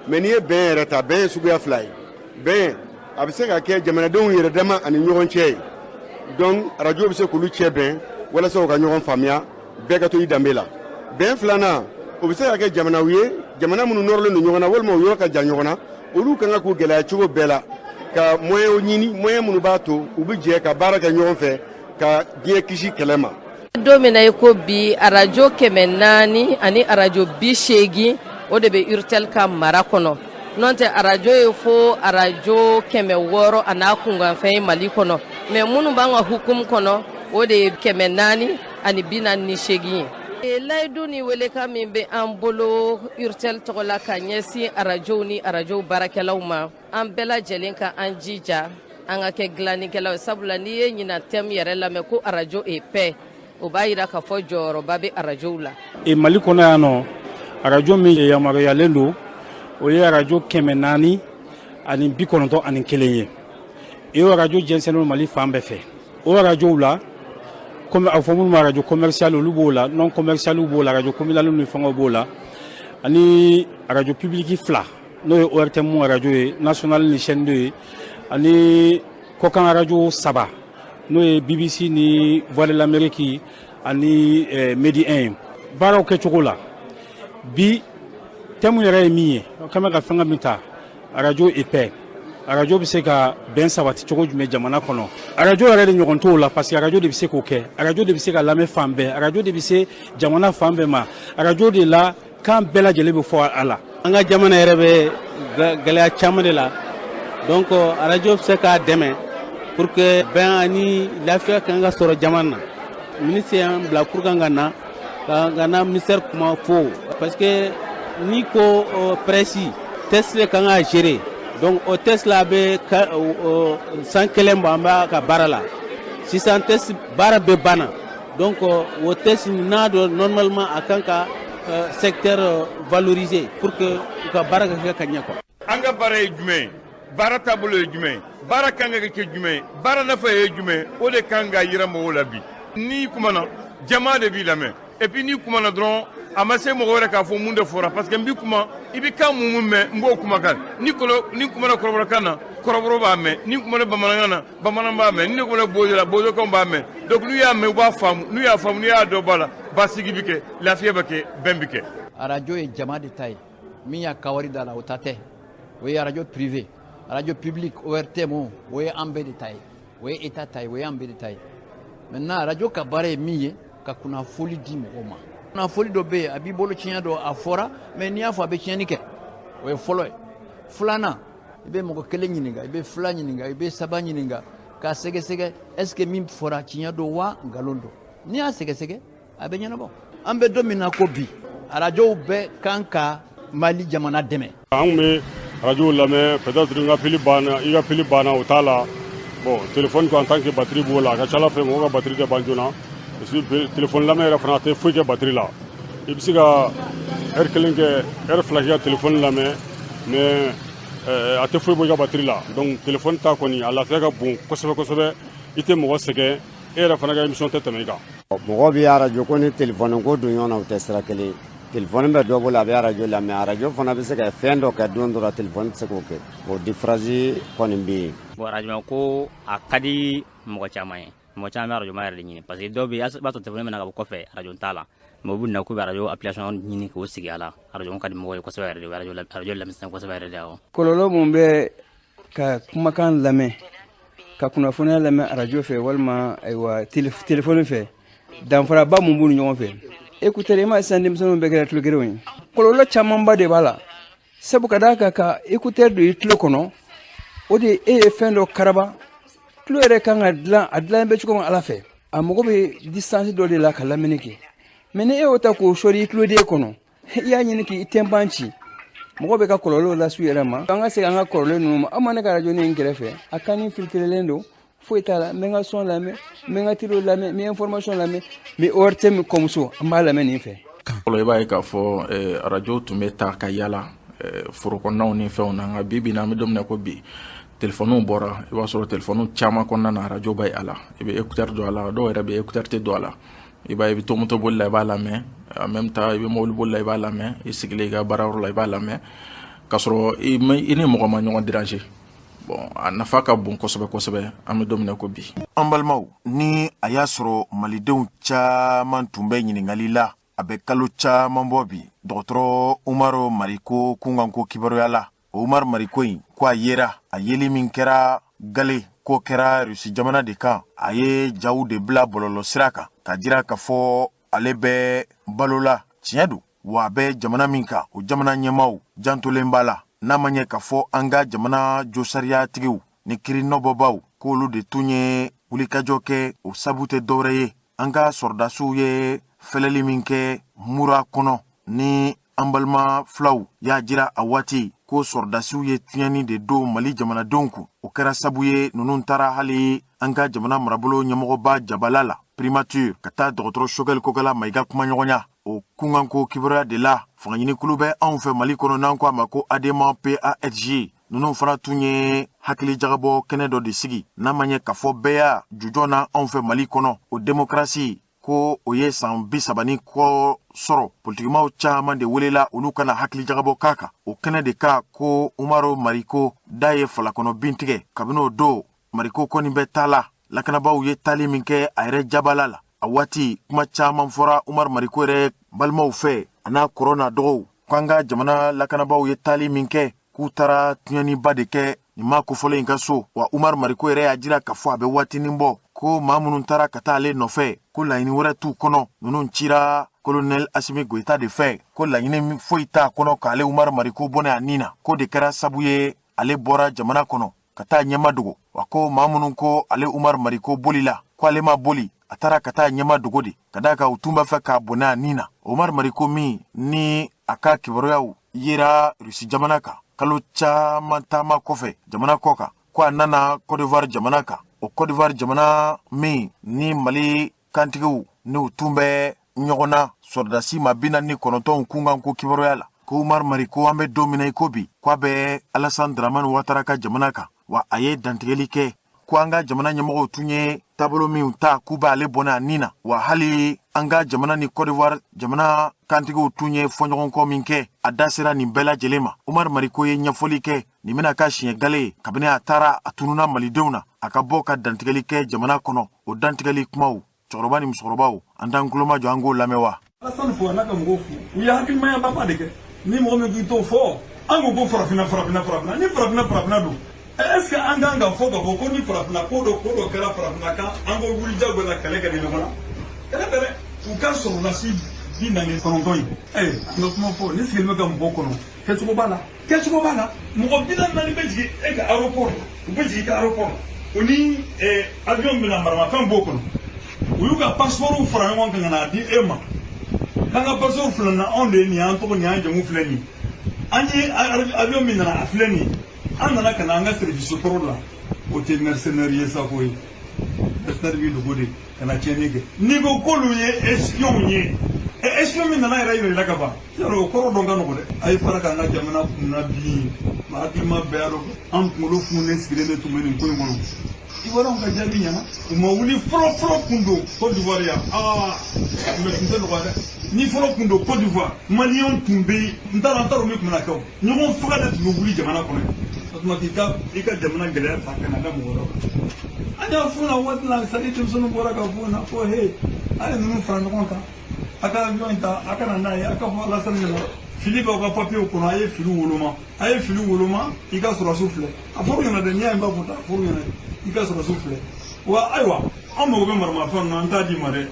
Mɛ n'i ye bɛn yɛrɛ ta, bɛn ye suguya fila ye. Bɛn a bɛ se ka kɛ jamanadenw yɛrɛ dama ani ɲɔgɔn cɛ ye, donc arajo bɛ se k'olu cɛ bɛn walasa u ka ɲɔgɔn faamuya, bɛɛ ka to i danbe la. Bɛn filanan, o bɛ se ka kɛ jamanaw ye, jamana minnu nɔrɔlen don ɲɔgɔn na walima u yɔrɔ ka jan ɲɔgɔn na, olu kan ka k'u gɛlɛya cogo bɛɛ la ka moyenw ɲini, moyen minnu b'a to u bɛ jɛ ka baara kɛ ɲɔgɔn fɛ ka diɲɛ kisi kɛlɛ ma. Don min na i ko bi, arajo 400 ani arajo 80, o de bɛ URTEL ka mara kɔnɔ. N'o tɛ, arajo ye fo arajo 600 a n'a kunkanfɛn ye Mali kɔnɔ, mɛ minnu b'an ka hukumu kɔnɔ, o de ye 448 ye. Layidu ni welekan min bɛ an bolo URTEL tɔgɔ la ka ɲɛsin arajow ni arajow baarakɛlaw ma, an bɛɛ lajɛlen ka an jija an ka kɛ dilannikɛlaw ye, sabula n'i ye ɲinan thème yɛrɛ lamɛn ko arajo et paix, o b'a yira k'a fɔ jɔyɔrɔba bɛ arajow la. E Mali kɔnɔ yan nɔ, arajo min yamaruyalen don, o ye arajo 491 ye. E o arajo jɛnsɛnnen don Mali fan bɛɛ fɛ. O arajow la, comme a fɔ minnu ma arajo commercial, olu b'o la, non commercial b'o la, arajo communal ni fɛngɛw b'o la, ani arajo public fila, n'o ye ORTM arajo ye, national ni chaîne 2 ye, ani kɔkan arajo saba, n'o ye BBC ni Voix de l'Amérique ani Medi 1 ye. Baaraw kɛcogo la bi, thème yɛrɛ ye min ye, an bɛ ka fɛngɛ min ta, arajo et paix, arajo bɛ se ka bɛn sabati cogo jumɛn jamana kɔnɔ? Arajo yɛrɛ de ɲɔgɔn t'o la, parce que arajo de bɛ se k'o kɛ. Arajo de bɛ se ka lamɛn fan bɛɛ, arajo de bɛ se jamana fan bɛɛ ma, arajo de la kan bɛɛ lajɛlen bɛ fɔ a la. An ka jamana yɛrɛ bɛ gɛlɛya caman de la, donc arajo bɛ se k'a dɛmɛ pour que bɛn ani lafiya kan ka sɔrɔ jamana na. Ministre y'an bila pour que ka na ka na ministère kuma fo, parce que n'i ko presse, TES de kan ka gérer. Donc o TES la, a bɛ san kelen bɔ an b'a ka baara la sisan. TES baara bɛɛ banna, donc o TES n'a dɔn, normalement a kan ka secteur valoriser pour que u ka baara ka kɛ ka ɲɛ quoi. An ka baara ye jumɛn ye? Baara taabolo ye jumɛn ye? Baara kan ka kɛ jumɛn ye? Baara nafa ye jumɛn ye? O de kan ka yira mɔgɔw la bi. N'i kumana, jama de b'i lamɛn. Et puis n'i kumana dɔrɔn, a ma se mɔgɔ wɛrɛ k'a fɔ mun de fɔra, parce que n bi kuma, i bi kan mun mun mɛn, n b'o kumakan. Ni kɔlɔ ni kumana kɔrɔbɔrɔkan na, kɔrɔbɔrɔ b'a mɛn. Ni kumana bamanankan na, bamanan b'a mɛn. Ni ne kumana bozo la, bozokanw b'a mɛn. Donc n'u y'a mɛn, u b'a faamu. N'u y'a faamu, n'u y'a dɔn ba la, basigi bi kɛ, lafiya bɛ kɛ, bɛn bi kɛ. Arajo ye jama de ta ye. Min y'a ka wari da la, o ta tɛ. O ye arajo privé. Arajo public, ORTM, o ye an bɛɛ de ta ye, o ye état ta ye, o ye an bɛɛ de ta ye. Maintenant, arajo ka baara ye min ye, ka kunnafoli di mɔgɔw ma. Kunnafoli dɔ bɛ yen, a b'i bolo, tiɲɛ dɔ a fɔra, mais n'i y'a fɔ, a bɛ tiɲɛni kɛ. O ye fɔlɔ ye. Filanan, i bɛ mɔgɔ kelen ɲininka, i bɛ fila ɲininka, i bɛ saba ɲininka k'a sɛgɛsɛgɛ: est ce que min fɔra, tiɲɛ don wa nkalon don? N'i y'a sɛgɛsɛgɛ, a bɛ ɲɛnabɔ. An bɛ don min na ko bi, arajow bɛɛ kan ka Mali jamana dɛmɛ. An kun bɛ arajow lamɛn, peut-être n ka pile banna, i ka pile banna, o t'a la. Bon, téléphone ko en tant que batterie b'o la, a ka ca ala fɛ mɔgɔw ka batterie tɛ ban joona, parce que téléphone lamɛn yɛrɛ fana, a tɛ foyi kɛ batterie la. I bɛ se ka heure kelen kɛ, heure 2 kɛ ka téléphone lamɛn, mais a tɛ foyi bɔ i ka batterie la. Donc téléphone ta kɔni, a lafiya ka bon kosɛbɛ kosɛbɛ, i tɛ mɔgɔ sɛgɛn. E yɛrɛ fana ka émission tɛ tɛmɛ i kan. Mɔgɔ bɛ arajo ko ni telefɔni ko don ɲɔgɔn na, u tɛ sira kelen. Telefɔni bɛ dɔ bolo, a bɛ arajo lamɛn. Arajo fana bɛ se ka fɛn dɔ kɛ don dɔ la, telefɔni tɛ se k'o kɛ. O différence kɔni bɛ yen. Bon, arajo ko a ka di mɔgɔ caman ye. Mɔgɔ caman bɛ arajo ma yɛrɛ de ɲini, parce que dɔw bɛ yen, i b'a sɔrɔ telefɔni bɛ na ka bɔ kɔfɛ, arajo t'a la, mais u bɛ na k'u bɛ arajo application ɲini k'o sigi a la. Arajo ka di mɔgɔw ye kosɛbɛ yɛrɛ de, arajo lamɛn kosɛbɛ yɛrɛ de, awɔ. Kɔlɔlɔ mun bɛ ka kumakan lamɛn, ka kunnafoniya lamɛn arajo fɛ walima ayiwa telefɔni fɛ, danfaraba mun b'u ni ɲɔgɔn fɛ? Écouteur, i ma sisan denmisɛnninw bɛɛ kɛra tulogerenw ye. Kɔlɔlɔ camanba de b'a la, sabu ka d'a kan ka écouteur don i tulo kɔnɔ, o de e ye fɛn dɔ karaba. Tulo yɛrɛ kan ka dilan, a dilan bɛ cogo min Ala fɛ, a mago bɛ distance dɔ de la ka lamɛnni kɛ. Mais ni e y'o ta k'o sɔri i tuloden kɔnɔ, i y'a ɲini k'i tɛnpan ci. Mɔgɔ bɛ ka kɔlɔlɔw lase u yɛrɛ ma. An ka segin an ka kɔrɔlen ninnu ma. Aw ma ne ka arajo nin kɛrɛfɛ, a kan ni filtrelen don, foyi t'a la. N bɛ n ka son lamɛn, n bɛ n ka télé lamɛn, n bɛ information lamɛn, n bɛ ORTM kɔmuso, an b'a lamɛn nin fɛ. Fɔlɔ, i b'a ye k'a fɔ arajo tun bɛ ta ka yala foro kɔnɔnaw ni fɛnw na. Nka bi bi in na, an bɛ don min na ko bi, telefɔniw bɔra, i b'a sɔrɔ telefɔniw caman kɔnɔna na, arajo bɛ a la. I bɛ écouteur don a la, dɔw yɛrɛ bɛ écouteur tɛ don a la. I b'a ye, i bɛ to moto boli la, i b'a lamɛn. En même temps, i bɛ mobili boli la, i b'a lamɛn. I sigilen i ka baarayɔrɔ la, i b'a lamɛn, k'a sɔrɔ i ni mɔgɔ ma ɲɔgɔn déranger. Bon, a nafa ka bon kosɛbɛ kosɛbɛ, an bɛ don min na ko bi. An balimaw, ni a y'a sɔrɔ malidenw caman tun bɛ ɲininkali la, a bɛ kalo caman bɔ bi, dɔgɔtɔrɔ Umaru Mariko kunkanko kibaruya la, o Umaru Mariko in ko a yera, a yeli min kɛra gale ko kɛra Rusi jamana de kan. A ye jaw de bila bɔlɔlɔ sira kan ka jira k'a fɔ ale bɛ balo la, tiɲɛ don, wa a bɛ jamana min kan, o jamana ɲɛmaaw jantolen b'a la. N'a ma ɲɛ k'a fɔ an ka jamana josariyatigiw ni kiri nɔbɔbaw k'olu de tun ye wulikajɔ kɛ, o sabu tɛ dɔwɛrɛ ye, an ka sɔrɔdasiw ye fɛlɛli min kɛ Mura kɔnɔ, ni an balima filaw y'a jira a waati ko sɔrɔdasiw ye tiɲɛni de don Mali jamanadenw kun. O kɛra sabu ye ninnu taara hali an ka jamana marabolo ɲɛmɔgɔba jabala la, primature, ka taa dɔgɔtɔrɔ Choguel Kokalla Maïga kumaɲɔgɔnya. O kunkanko kibaruya de la, fangaɲinikulu bɛ anw fɛ Mali kɔnɔ, n'an ko a ma ko ADEMA PASJ, ninnu fana tun ye hakili jagabɔ kɛnɛ dɔ de sigi. N'a ma ɲɛ k'a fɔ bɛɛ y'a jujɔn na anw fɛ Mali kɔnɔ, o démocratie ko o ye san 30 ni kɔ sɔrɔ, politikimaw caman de welela olu kana hakili jagabɔ k'a kan. O kɛnɛ de kan ko Umaru Mariko da ye falakɔnɔ bin tigɛ. Kabini o don, Mariko kɔni bɛ taa la. Lakanabaaw ye taali min kɛ a yɛrɛ jabala la, a waati kuma caman fɔra Umaru Mariko yɛrɛ balimaw fɛ, a n'a kɔrɔ n'a dɔgɔw, k'an ka jamana lakanabaaw ye taali min kɛ, k'u taara tiɲɛniba de kɛ nin maa kofɔlen in ka so. Wa Umaru Mariko yɛrɛ y'a jira k'a fɔ a bɛ waatinin bɔ ko maa minnu taara ka taa ale nɔfɛ, ko laɲini wɛrɛ t'u kɔnɔ, ninnu cira colonel Assimi Goïta de fɛ, ko laɲini foyi t'a kɔnɔ k'ale Umaru Mariko bɔnɛ a nin na, k'o de kɛra sabu ye ale bɔra jamana kɔnɔ ka taa ɲɛma dogo. Wa ko maa minnu ko ale Umaru Mariko boli la, ko ale ma boli, a taara ka taa ɲɛma dogo de, ka d'a kan u tun b'a fɛ k'a bɔnɛ a nin na. Umaru Mariko min ni a ka kibaruyaw yera Rusi jamana kan kalo caman taama kɔfɛ jamana kɔ kan, ko a nana Côte d'Ivoire jamana kan, o Côte d'Ivoire jamana min ni Mali kantigiw n'u tun bɛ ɲɔgɔn na sɔrɔdasi ma 49 kunkan ko kibaruya la, ko Umaru Mariko, an bɛ don min na i ko bi, ko a bɛ Alassane Dramane Ouattara ka jamana kan. Wa a ye dantigɛli kɛ ko an ka jamana ɲɛmɔgɔw tun ye taabolo min ta k'u b'ale bɔnɛ a nin na, wa hali an ka jamana ni Côte d'Ivoire jamana kantigiw tun ye fɔɲɔgɔnkɔ min kɛ, a da sera nin bɛɛ lajɛlen ma. Umaru Mariko ye ɲɛfɔli kɛ, nin bɛna ka siɲɛ gale ye kabini a taara a tununa malidenw na, a ka bɔ ka dantigɛli kɛ jamana kɔnɔ. O dantigɛli kumaw, cɛkɔrɔba ni musokɔrɔbaw, an t'an tulomajɔ, an k'o lamɛn wa. Alassane fo, a n'a ka mɔgɔw fo, u ye hakilimaya de kɛ. Ni mɔgɔ min k'i t'o fɔ, an ko ko farafinna, farafinna, farafinna, ni farafinna, farafinna don, est ce que an kan ka fɔ k'a fɔ ko ni farafinna ko dɔ kɛra farafinna kan, an ko wuli jagoya la kɛlɛ kɛ ni ɲɔgɔn na? Kɛlɛ tɛ dɛ. U ka sɔrɔdasi 49 ye, an ka kuma fɔ, ni sigilen bɛ ka mɔgɔ kɔnɔ, kɛcogo b'a la, kɛcogo b'a la. Mɔgɔ 40 bɛ jigin e ka aéroport la, u bɛ jigin i ka aéroport la, o ni avion bɛna maramafɛn b'o kɔnɔ, u y'u ka passeport fara ɲɔgɔn kan ka n'a di e ma, k'an ka passeport filɛ nin na, anw de ye nin ye, an tɔgɔ nin, an jamu filɛ nin ye, an ye avion min nana, a filɛ nin ye, an nana ka na an ka service kɔrɔ la. O tɛ mercenaire ye sa koyi. Mercenaire b'i dogo de ka na tiɲɛni kɛ. N'i ko k'olu ye espion ye, espion min nana yɛrɛ yɛrɛ la ka ban, yarɔ o kɔrɔ dɔn ka nɔgɔ dɛ. A ye fara k'an ka jamana kunna bin, maa hakilima bɛɛ y'a dɔn, an kunkolo fununen sigilen de tun bɛ nin ko in kɔnɔ. Ivoiriens ka jaabi ɲɛna, u ma wuli fɔlɔ fɔlɔ kun don Côte d'Ivoire yan. Aa, mais tun tɛ nɔgɔya dɛ. Ni fɔlɔ kun don Côte d'Ivoire, Maliyɛnw tun bɛ yen, n t'a dɔn min tun bɛna kɛ o. Ɲɔgɔn faga de tun bɛ wuli jamana kɔnɔ. O tuma k'i ka i ka jamana gɛlɛya ta ka na da mɔgɔ wɛrɛ kan. An y'a f'u ɲɛna waati la, c'est à dire denmisɛnninw bɔra ka f'u ɲɛna ko he, a ye ninnu fara ɲɔgɔn kan, a ka avion in ta, a ka na n'a ye, a ka fɔ Alassane ɲɛna fili b'aw ka papiyew kɔnɔ, a ye fili woloma, a ye fili woloma, i ka sɔrɔsiw filɛ. A fɔr'u ɲɛna dɛ, n'i y'a ye n b'a fɔ tan, a fɔr'u ɲɛna, i ka sɔrɔsiw filɛ. Wa ayiwa, an mago bɛ maramafɛn ninnu na, an t'a d'i ma dɛ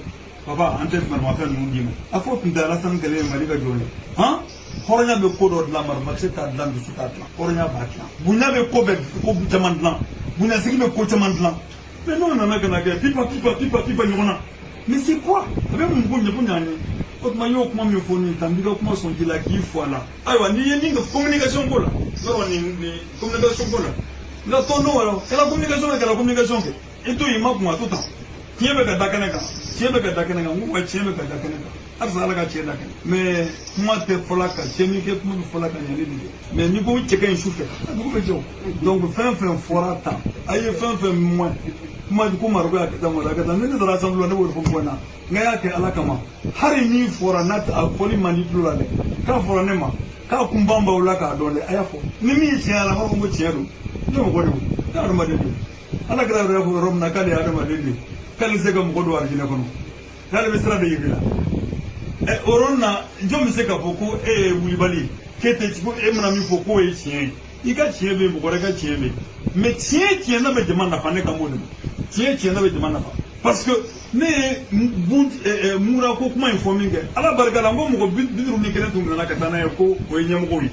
papa, an tɛ maramafɛn ninnu d'i ma. A fɔ tun tɛ Alassane kɛlɛ ye Mali ka jɔn ye han. Hɔrɔnya bɛ ko dɔ dilan, marimakisɛ t'a dilan, dusu t'a dilan, hɔrɔnya b'a dilan. Bonya bɛ ko bɛɛ, ko caman dilan, bonyasigi bɛ ko caman dilan. Mais n'o nana ka na kɛ pipa pipa pipa pipa ɲɔgɔn na, mais c'est quoi? A bɛ mun ko ɲɛ ko ɲ'an ye? O tuma i y'o kuma min fɔ nin tan, n b'i ka kuma sɔn ji la k'i fɔ a la. Ayiwa, n'i ye min kɛ communication ko la, yɔrɔ nin communication ko la, n ka tɔn dɔw yɛrɛ kɛra communication kɛ, kɛra communication kɛ, i to yen, i ma kun a to tan. Tiɲɛ bɛ ka da kɛnɛ kan, tiɲɛ bɛ ka da kɛnɛ kan. N ko wa, tiɲɛ bɛ ka da kɛnɛ kan halisa, Ala ka tiɲɛ da kɛnɛ. Mais kuma tɛ fɔla ka tiɲɛni kɛ, kuma bɛ fɔla ka ɲɛli de kɛ. Mais n'i ko cɛ ka ɲi su fɛ, a dugu bɛ jɛ o. Donc fɛn fɛn fɔra tan, a ye fɛn fɛn mɛn kuma ko Mariko y'a kɛ tan, Mariko y'a kɛ tan, ni ne taara assemblée la, ne b'o de fɔ mɔgɔ ɲɛna, n ka y'a kɛ Ala kama. Hali min fɔra n'a a fɔli man di tulo la dɛ, k'a fɔra ne ma k'a kun ban b'aw la k'a dɔn dɛ, a y'a fɔ. Ni min ye tiɲɛ la, a b'a fɔ ko tiɲɛ don. Ne mɔgɔ de don, ne hadamaden de don. Ala kɛra yɛrɛ fɔ yɔrɔ min na k'ale ye hadamaden de ye, k'ale tɛ se ka mɔgɔ don arijinɛ kɔnɔ, k'ale bɛ sira de yir'i la. Ɛ, o yɔrɔnin na, jɔn bɛ se k'a fɔ ko e ye wulibali ye, k'e tɛ ko e mana min fɔ k'o ye tiɲɛ ye? I ka tiɲɛ bɛ yen, mɔgɔ wɛrɛ ka tiɲɛ bɛ yen. Mais tiɲɛ tiɲɛ n'a bɛ jama nafa, ne kan b'o de ma. Tiɲɛ tiɲɛ n'a bɛ jama nafa, parce que ne ye bun mura ko kuma in fɔ min kɛ, Ala barika la, n ko mɔgɔ 51 tun nana ka taa n'a ye ko o ye ɲɛmɔgɔw ye,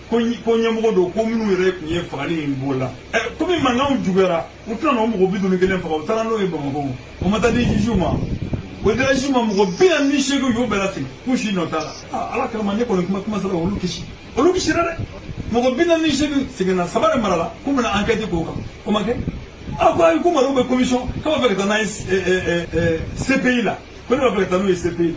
ko ɲɛmɔgɔ don, ko minnu yɛrɛ tun ye fagali in b'o la. Ɛ, komi mankanw juguyara, u tɛna n'o mɔgɔ 51 faga, u taara n'o ye Bamakɔ, o ma taa di juge ma, o dira juge ma, mɔgɔ 48 y'o bɛɛ lasegin k'u si nɔ t'a la. Aa, Ala kama, ne kɔni kuma sera olu kisi, olu kisira dɛ. Mɔgɔ 48 seginna, saba de marala k'u bɛna enquête k'o kan, o ma kɛ. A ko ayi, ko Maliw bɛ commission k'a b'a fɛ ka taa n'a ye CPI la, ko ne b'a fɛ ka taa n'u ye CPI.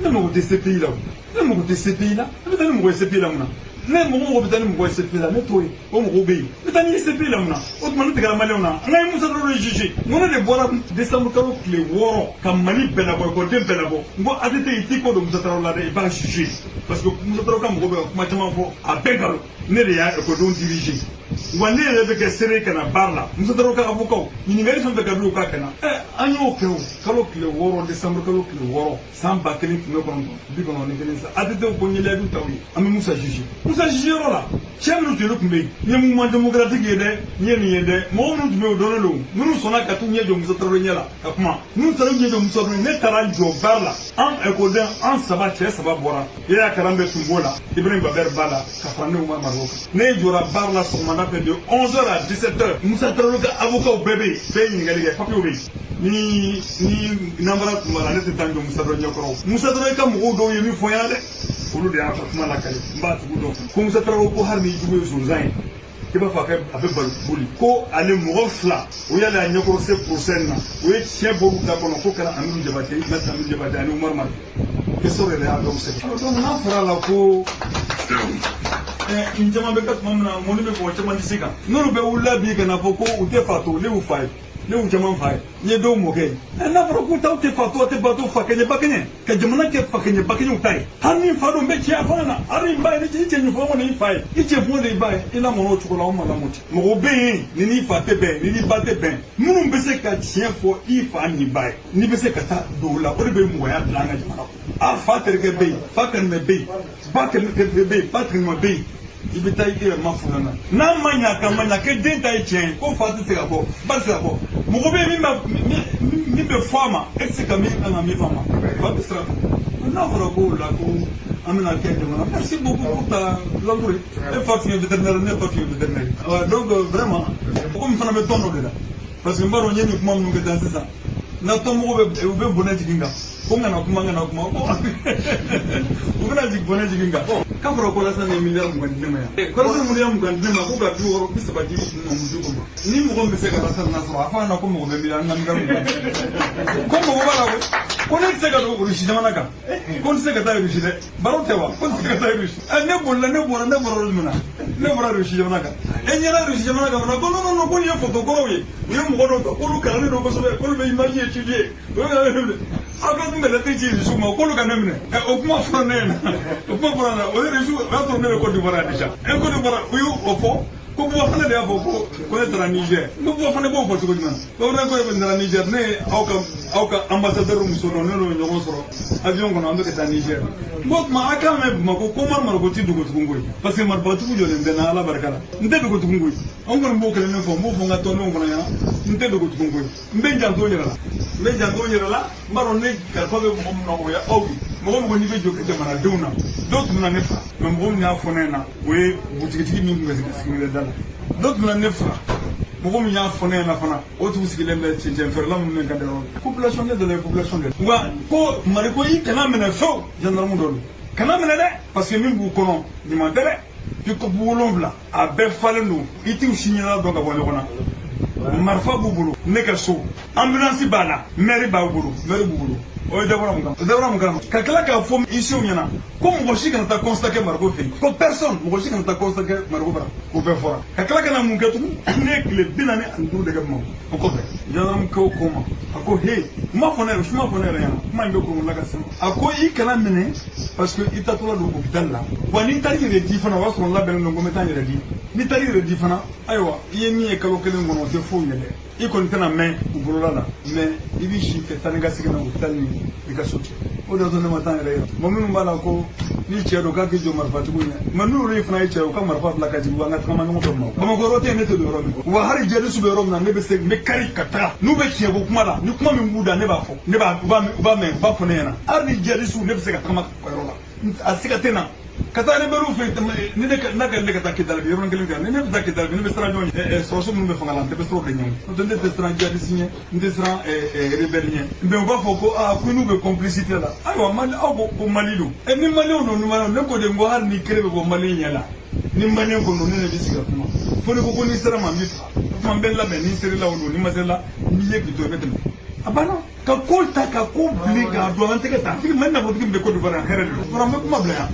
Ne mago tɛ CPI la o, ne mago tɛ CPI la. Ne bɛ taa ni mɔgɔ ye CPI la mun na? Ne mɔgɔ mɔgɔ bɛ taa ni mɔgɔ ye CPI la, ne t'o ye, o mɔgɔw bɛ yen. Ne taa ni ye CPI la mun na? O tuma ne tigɛra Maliyɛnw na. An ka ye Musa Traoré juge, n ko ne de bɔra décembre kalo tile 6 ka Mali bɛɛ labɔ, ekɔliden bɛɛ labɔ. N ko ATT, i t'i kɔ don Musa Traoré la dɛ, i b'a juger, parce que Musa Traoré ka mɔgɔ bɛ ka kuma caman fɔ, a bɛɛ nkalon. Ne de y'a ekɔlidenw diriger, wa ne yɛrɛ bɛ kɛ seere ka na baara la. Musa Traoré ka avocat, ɲininkali fɛn fɛn ka d'u ye k'a kɛ na. Ɛ, an y'o kɛ o kalo tile 6, décembre kalo tile 6, san 1991 sa. ATT ko n ye layidu ta u ye, an bɛ Musa juger. Musa juger yɔrɔ la, cɛ minnu tun tun bɛ yen, n ye mouvement démocratique ye dɛ, n ye nin ye dɛ, mɔgɔ minnu tun bɛ yen, o dɔnnen don, minnu sɔnna ka t'u ɲɛ jɔ Musa Traoré ɲɛ la ka kuma, minnu taara u ɲɛ jɔ Musa Traoré. Ne taara jɔ baara la, an ekɔliden, an saba, cɛ saba bɔra, Yaya Karan bɛ tun b'o la, Ibrahim Baber b'a la, ka fara ne Umar Mariko kan. Ne jɔra baara la sɔgɔmada fɛ de 11h à 17h. Musa Traoré ka avocat bɛɛ bɛ yen, bɛɛ ye ɲininkali kɛ, papiyew bɛ yen. Ni namara tun b'a la, ne tɛ taa n jɔ Musa Traoré ɲɛkɔrɔ. Musa Traoré ka mɔgɔw dɔw ye min fɔ n ɲɛna dɛ, olu de y'a ka kuma lakale, n b'a tigiw dɔn, ko Musa Traoré ko hali ni jugu ye sonsan ye, i b'a fɔ a bɛ balo boli, ko ale mɔgɔ fila o y'ale a ɲɛkɔrɔ se procès na, o ye tiɲɛ bɔr'u da kɔnɔ, ko kɛra Amidu Jabate, maître Amidu Jabate ani Umar Mariko. Question yɛrɛ y'a dɔw sɛgɛn. Donc n'a fɔra la ko n caman bɛ kɛ tuma min na, mɔni bɛ mɔgɔ caman disi kan, n'olu bɛ wulila bi ka na fɔ ko u tɛ fa to, ne y'u fa ye, ne y'u caman fa ye, n ye dɔw mɔkɛ ye. Ɛ, n'a fɔra k'u t'aw tɛ fa to, aw tɛ ba to, fa kɛɲɛ ba kɛɲɛ ka jamana kɛ fa kɛɲɛ ba kɛɲɛw ta ye. Hali ni fa don bɛ tiɲɛ fana na, hali ni ba ye, ni cɛ ɲɛfɔ kɔni i fa ye, i cɛ fún de i ba ye, i lamɔna o cogo la, anw ma lamɔ ten. Mɔgɔw bɛ yen, ni n'i fa tɛ bɛn, ni n'i ba tɛ bɛn, minnu bɛ se ka tiɲɛ fɔ i fa ni ba ye, n'i bɛ se ka taa don o la, o de bɛ mɔgɔya bila an ka jamana kɔnɔ. A fa terikɛ bɛ yen, fa kanumɛ bɛ yen, ba terikɛ bɛ yen, ba terikɛ bɛ yen, i bɛ taa i yɛrɛ ma f'u ɲɛna. N'a ma ɲa ka ma ɲa kɛ den ta ye tiɲɛ ye, ko fa tɛ se ka bɔ, ba tɛ se ka bɔ, mɔgɔ bɛ yen min bɛ fɔ a ma, e tɛ se ka min kan ka min fɔ a ma, fa bɛ siran. N'a fɔra ko o la ko an bɛna kɛ jamana. Merci beaucoup pour ta langue. E fa tun ye vétérinaire, ne fa tun ye vétérinaire. Donc vraiment, komi fana bɛ tɔn dɔ de la, parce que n b'a dɔn n ye nin kuma minnu kɛ tan sisan, n ka tɔnmɔgɔw bɛ u bɛ bɔnɛ jigin kan. Ko n kana kuma n kana kuma ko u bɛna jigin bɔnɛ jigin kan. K'a fɔra ko Alassane ye miliyari 20 di ne ma yan. Ko Alassane miliyari 20 di ne ma ko ka 60 30 di Mamudu ma. Ni mɔgɔ min bɛ se ka Alassane nasɔrɔ a fɔ a ɲɛna ko mɔgɔ bɛ miliyari n ka miliyari 20. Ko mɔgɔ b'a la koyi. Ko ne tɛ se ka don Russie jamana kan. Ko n tɛ se ka taa Russie dɛ. Baro tɛ wa? Ko n tɛ se ka taa Russie. Ne bolila ne bɔra ne bɔra yɔrɔ jumɛn na? Ne bɔra Russie jamana kan. E ɲɛna Russie jamana kan fana ko non non non ko nin ye photo kɔrɔw ye. U ye mɔgɔ dɔw ta k'olu kalannen don kosɛbɛ k'olu bɛ image étudier. U ye aw ka tun bɛ lettre ci Russie ma k'olu ka ne minɛ. O kuma fɔra ne ɲɛna. O kuma fɔra ne ɲɛna. O ye Russie o y'a sɔrɔ ne bɛ Côte d'Ivoire yan déjà. E Côte d'Ivoire u y'o fɔ. Ko Buwa fana de y'a fɔ ko ko ne taara Niger. N ko Buwa fana b'o fɔ cogo jumɛn na? Ko ne ko ne taara Niger ne ye aw ka aw ka ambassadeur muso dɔn ne n'o ye ɲɔgɔn sɔrɔ avion kɔnɔ an bɛ ka taa Niger. N ko tuma a k'a mɛn Bamakɔ ko Umaru Mariko ti dogo tugun koyi. Parce que marifatigiw jɔlen tɛ n na Ala barika la. N tɛ dogo tugun koyi. An kɔni b'o kelen de fɔ n b'o fɔ n ka tɔndenw fana ɲɛna n tɛ dogo tugun koyi. N bɛ n janto n yɛrɛ la. N bɛ janto n yɛrɛ la. N b'a dɔn ne kalifa bɛ mɔgɔ min na o ye aw ye. Mɔgɔ mɔgɔ n'i bɛ jɔ kɛ jamanadenw na dɔw tun bɛna ne faga mais mɔgɔ min y'a fɔ ne ɲɛna o ye butigitigi min tun bɛ sigi da la dɔw tun bɛna ne faga mɔgɔ min y'a fɔ ne ɲɛna fana o tun sigilen bɛ cɛncɛn feerela minnu bɛ ka da yɔrɔ la population ne dɔ la ye population de wa ko Mariko i kana minɛ fewu gendarme dɔ don kana minɛ dɛ parce que min b'u kɔnɔ ɲuman tɛ dɛ pick-up 7 a bɛɛ falen don i t'u si ɲɛda dɔn ka bɔ ɲɔgɔn na marifa b'u bolo ne ka so ambulance b'a la maire b'a bolo maire b'u bolo o ye dabɔra mun kama o dabɔra mun kama ka tila k'a fɔ isiw ɲɛna ko mɔgɔ si kana taa constat kɛ Mariko fɛ yen ko personne mɔgɔ si kana taa constat kɛ Mariko bara k'o bɛɛ fɔra ka tila ka na mun kɛ tugun ne ye tile 45 de kɛ Bamakɔ o kɔfɛ gendarme ko ko ma a ko he n m'a fɔ ne yɛrɛ ma fɔ ne yɛrɛ ɲɛna kuma in bɛ kurun la ka se a ko i kana minɛ parce que i taatɔla don hôpital la wa n'i taar'i yɛrɛ di fana o y'a sɔrɔ n labɛnnen don ko n bɛ taa n yɛrɛ di n'i taar'i yɛrɛ di fana ayiwa i ye min ye kalo kelen kɔnɔ o tɛ foyi ɲɛ dɛ i kɔni tɛna mɛn u bolola la mais i b'i si kɛ taa ni ka segin na hôpital ni i ka so cɛ o de y'a to ne ma taa n yɛrɛ yira mɔgɔ minnu b'a la ko ni cɛ don k'a k'i jɔ marifatigiw ɲɛ mais n'olu ye fana ye cɛ ye u ka marifa bila ka jigin an ka tagama ɲɔgɔn fɛ Bamakɔ yɔrɔ tɛ yen ne tɛ don yɔrɔ min wa hali jihadiste bɛ yɔrɔ min na ne bɛ se n bɛ kari ka taga n'u bɛ tiɲɛko kuma la ni kuma min b'u da ne b'a fɔ ne b'a u b'a mɛn u b'a fɔ ne ɲɛna hali ni jihadiste ne bɛ se ka tagama ka yɔrɔ la a siga tɛ na ka taa rebelle fɛ ni ne n'a ka ne ka taa Kidali bi yɔrɔnin kelen kan ni ne bɛ taa Kidali bi ne bɛ siran jɔn ɲɛ sɔrɔdasi minnu bɛ fanga la n tɛ bɛ siran o de ɲɛ o n'o tɛ ne tɛ siran jihadiste ɲɛ n tɛ siran rebelle ɲɛ mais u b'a fɔ ko aa ko n'u bɛ complicité la ayiwa Mali aw ko ko Mali don ni Maliyɛnw don ni Maliyɛnw ne ko de n ko hali ni kere bɛ bɔ Mali ɲɛ la ni Maliyɛn ko don ne de bɛ sigi ka kuma fo ne ko ko n'i sera ma n b'i faga o tuma n bɛ labɛn ni ser'i la o don ni ma ser'i la n b'i ye k'i to i bɛ tɛmɛ a banna ka ko ta ka ko bilen k'a don an tɛgɛ ta tigi Mali nafolotigi min bɛ Côte d'Ivoire yan hɛrɛ de don fana n bɛ kuma bila yan.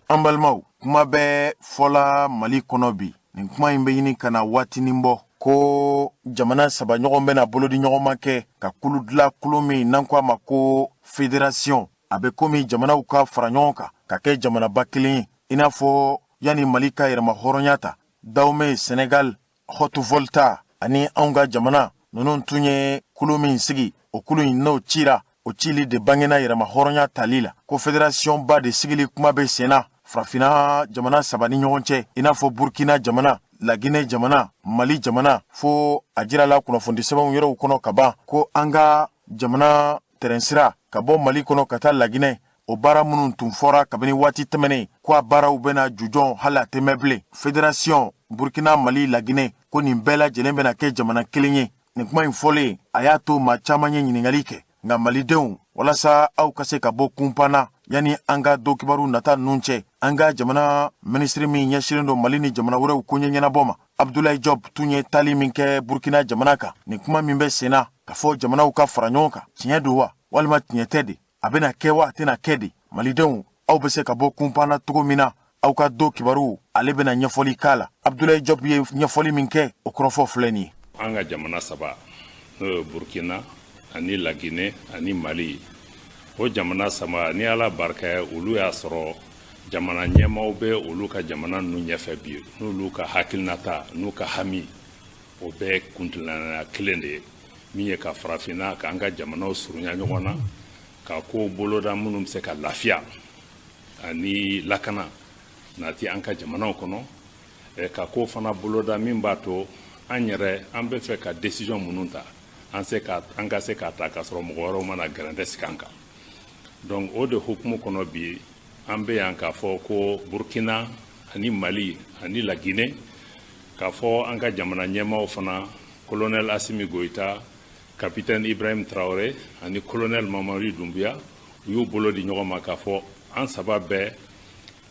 An balimaw kuma bɛ fɔla Mali kɔnɔ bi nin kuma in bɛ ɲini ka na waatinin bɔ ko jamana saba ɲɔgɔn bɛna bolodi ɲɔgɔn ma kɛ ka kulu dilan kulu min n'an ko a ma ko fédération a bɛ komi jamanaw ka fara ɲɔgɔn kan ka kɛ jamanaba kelen ye i n'a fɔ yanni Mali ka yɛrɛma hɔrɔnya ta Dahomey Sénégal Haute Volta ani anw ka jamana ninnu tun ye kulu min sigi o kulu in n'o cira o cili de bangena yɛrɛma hɔrɔnya tali la ko fédération ba de sigili kuma bɛ sen na farafinna jamana saba ni ɲɔgɔn cɛ i n'a fɔ Burkina jamana Laginɛ jamana Mali jamana fo a jirala kunnafoni sɛbɛnw yɛrɛw kɔnɔ ka ban ko an ka jamana tɛrɛnsira ka bɔ Mali kɔnɔ ka taa Laginɛ o baara minnu tun fɔra kabini waati tɛmɛnen ko a baaraw bɛna jujɔn hali a tɛ mɛn bilen fédération Burkina Mali Laginɛ ko nin bɛɛ lajɛlen bɛna kɛ jamana kelen ye nin kuma in fɔlen a y'a to maa caman ye ɲininkali kɛ nka malidenw walasa aw ka se ka bɔ kunpan na yanni an ka don kibaru nata ninnu cɛ an ka jamana minisiri min ɲɛsinnen don Mali ni jamana wɛrɛw koɲɛ ɲɛnabɔ ma Abdoulaye Diop tun ye taali min kɛ Burkina jamana kan nin kuma min bɛ sen na ka fɔ jamanaw ka fara ɲɔgɔn kan tiɲɛ don wa walima tiɲɛ tɛ de a bɛna kɛ wa a tɛna kɛ de malidenw aw bɛ se ka bɔ kunpan na cogo min na aw ka don kibaru ale bɛna ɲɛfɔli k'a la Abdoulaye Diop ye ɲɛfɔli min kɛ o kɔrɔfɔ filɛ nin ye. An ka jamana saba n'o ye Burkina ani Laginɛ ani Mali o jamana saba ni Ala barika ye olu y'a sɔrɔ jamana ɲɛmaaw bɛ olu ka jamana ninnu ɲɛfɛ bi n'olu ka hakilinata n'u ka hami o bɛɛ kuntilenna kelen de ye min ye ka farafinna k'an ka jamanaw surunya ɲɔgɔn na ka kow boloda minnu bɛ se ka lafiya ani lakana nati an ka jamanaw kɔnɔ ka kow fana boloda min b'a to an yɛrɛ an bɛ fɛ ka décision minnu ta an ka se k'a ta k'a sɔrɔ mɔgɔ wɛrɛw mana gɛrɛntɛ sigi an kan donc o de hukumu kɔnɔ bi an bɛ yan k'a fɔ ko Burkina ani Mali ani Laginɛ k'a fɔ an ka jamana ɲɛmaaw fana colonel Assimi Goïta Capitaine Ibrahim Traoré ani colonel Mamadi Doumbouya, u y'u bolo di ɲɔgɔn ma k'a fɔ an saba bɛɛ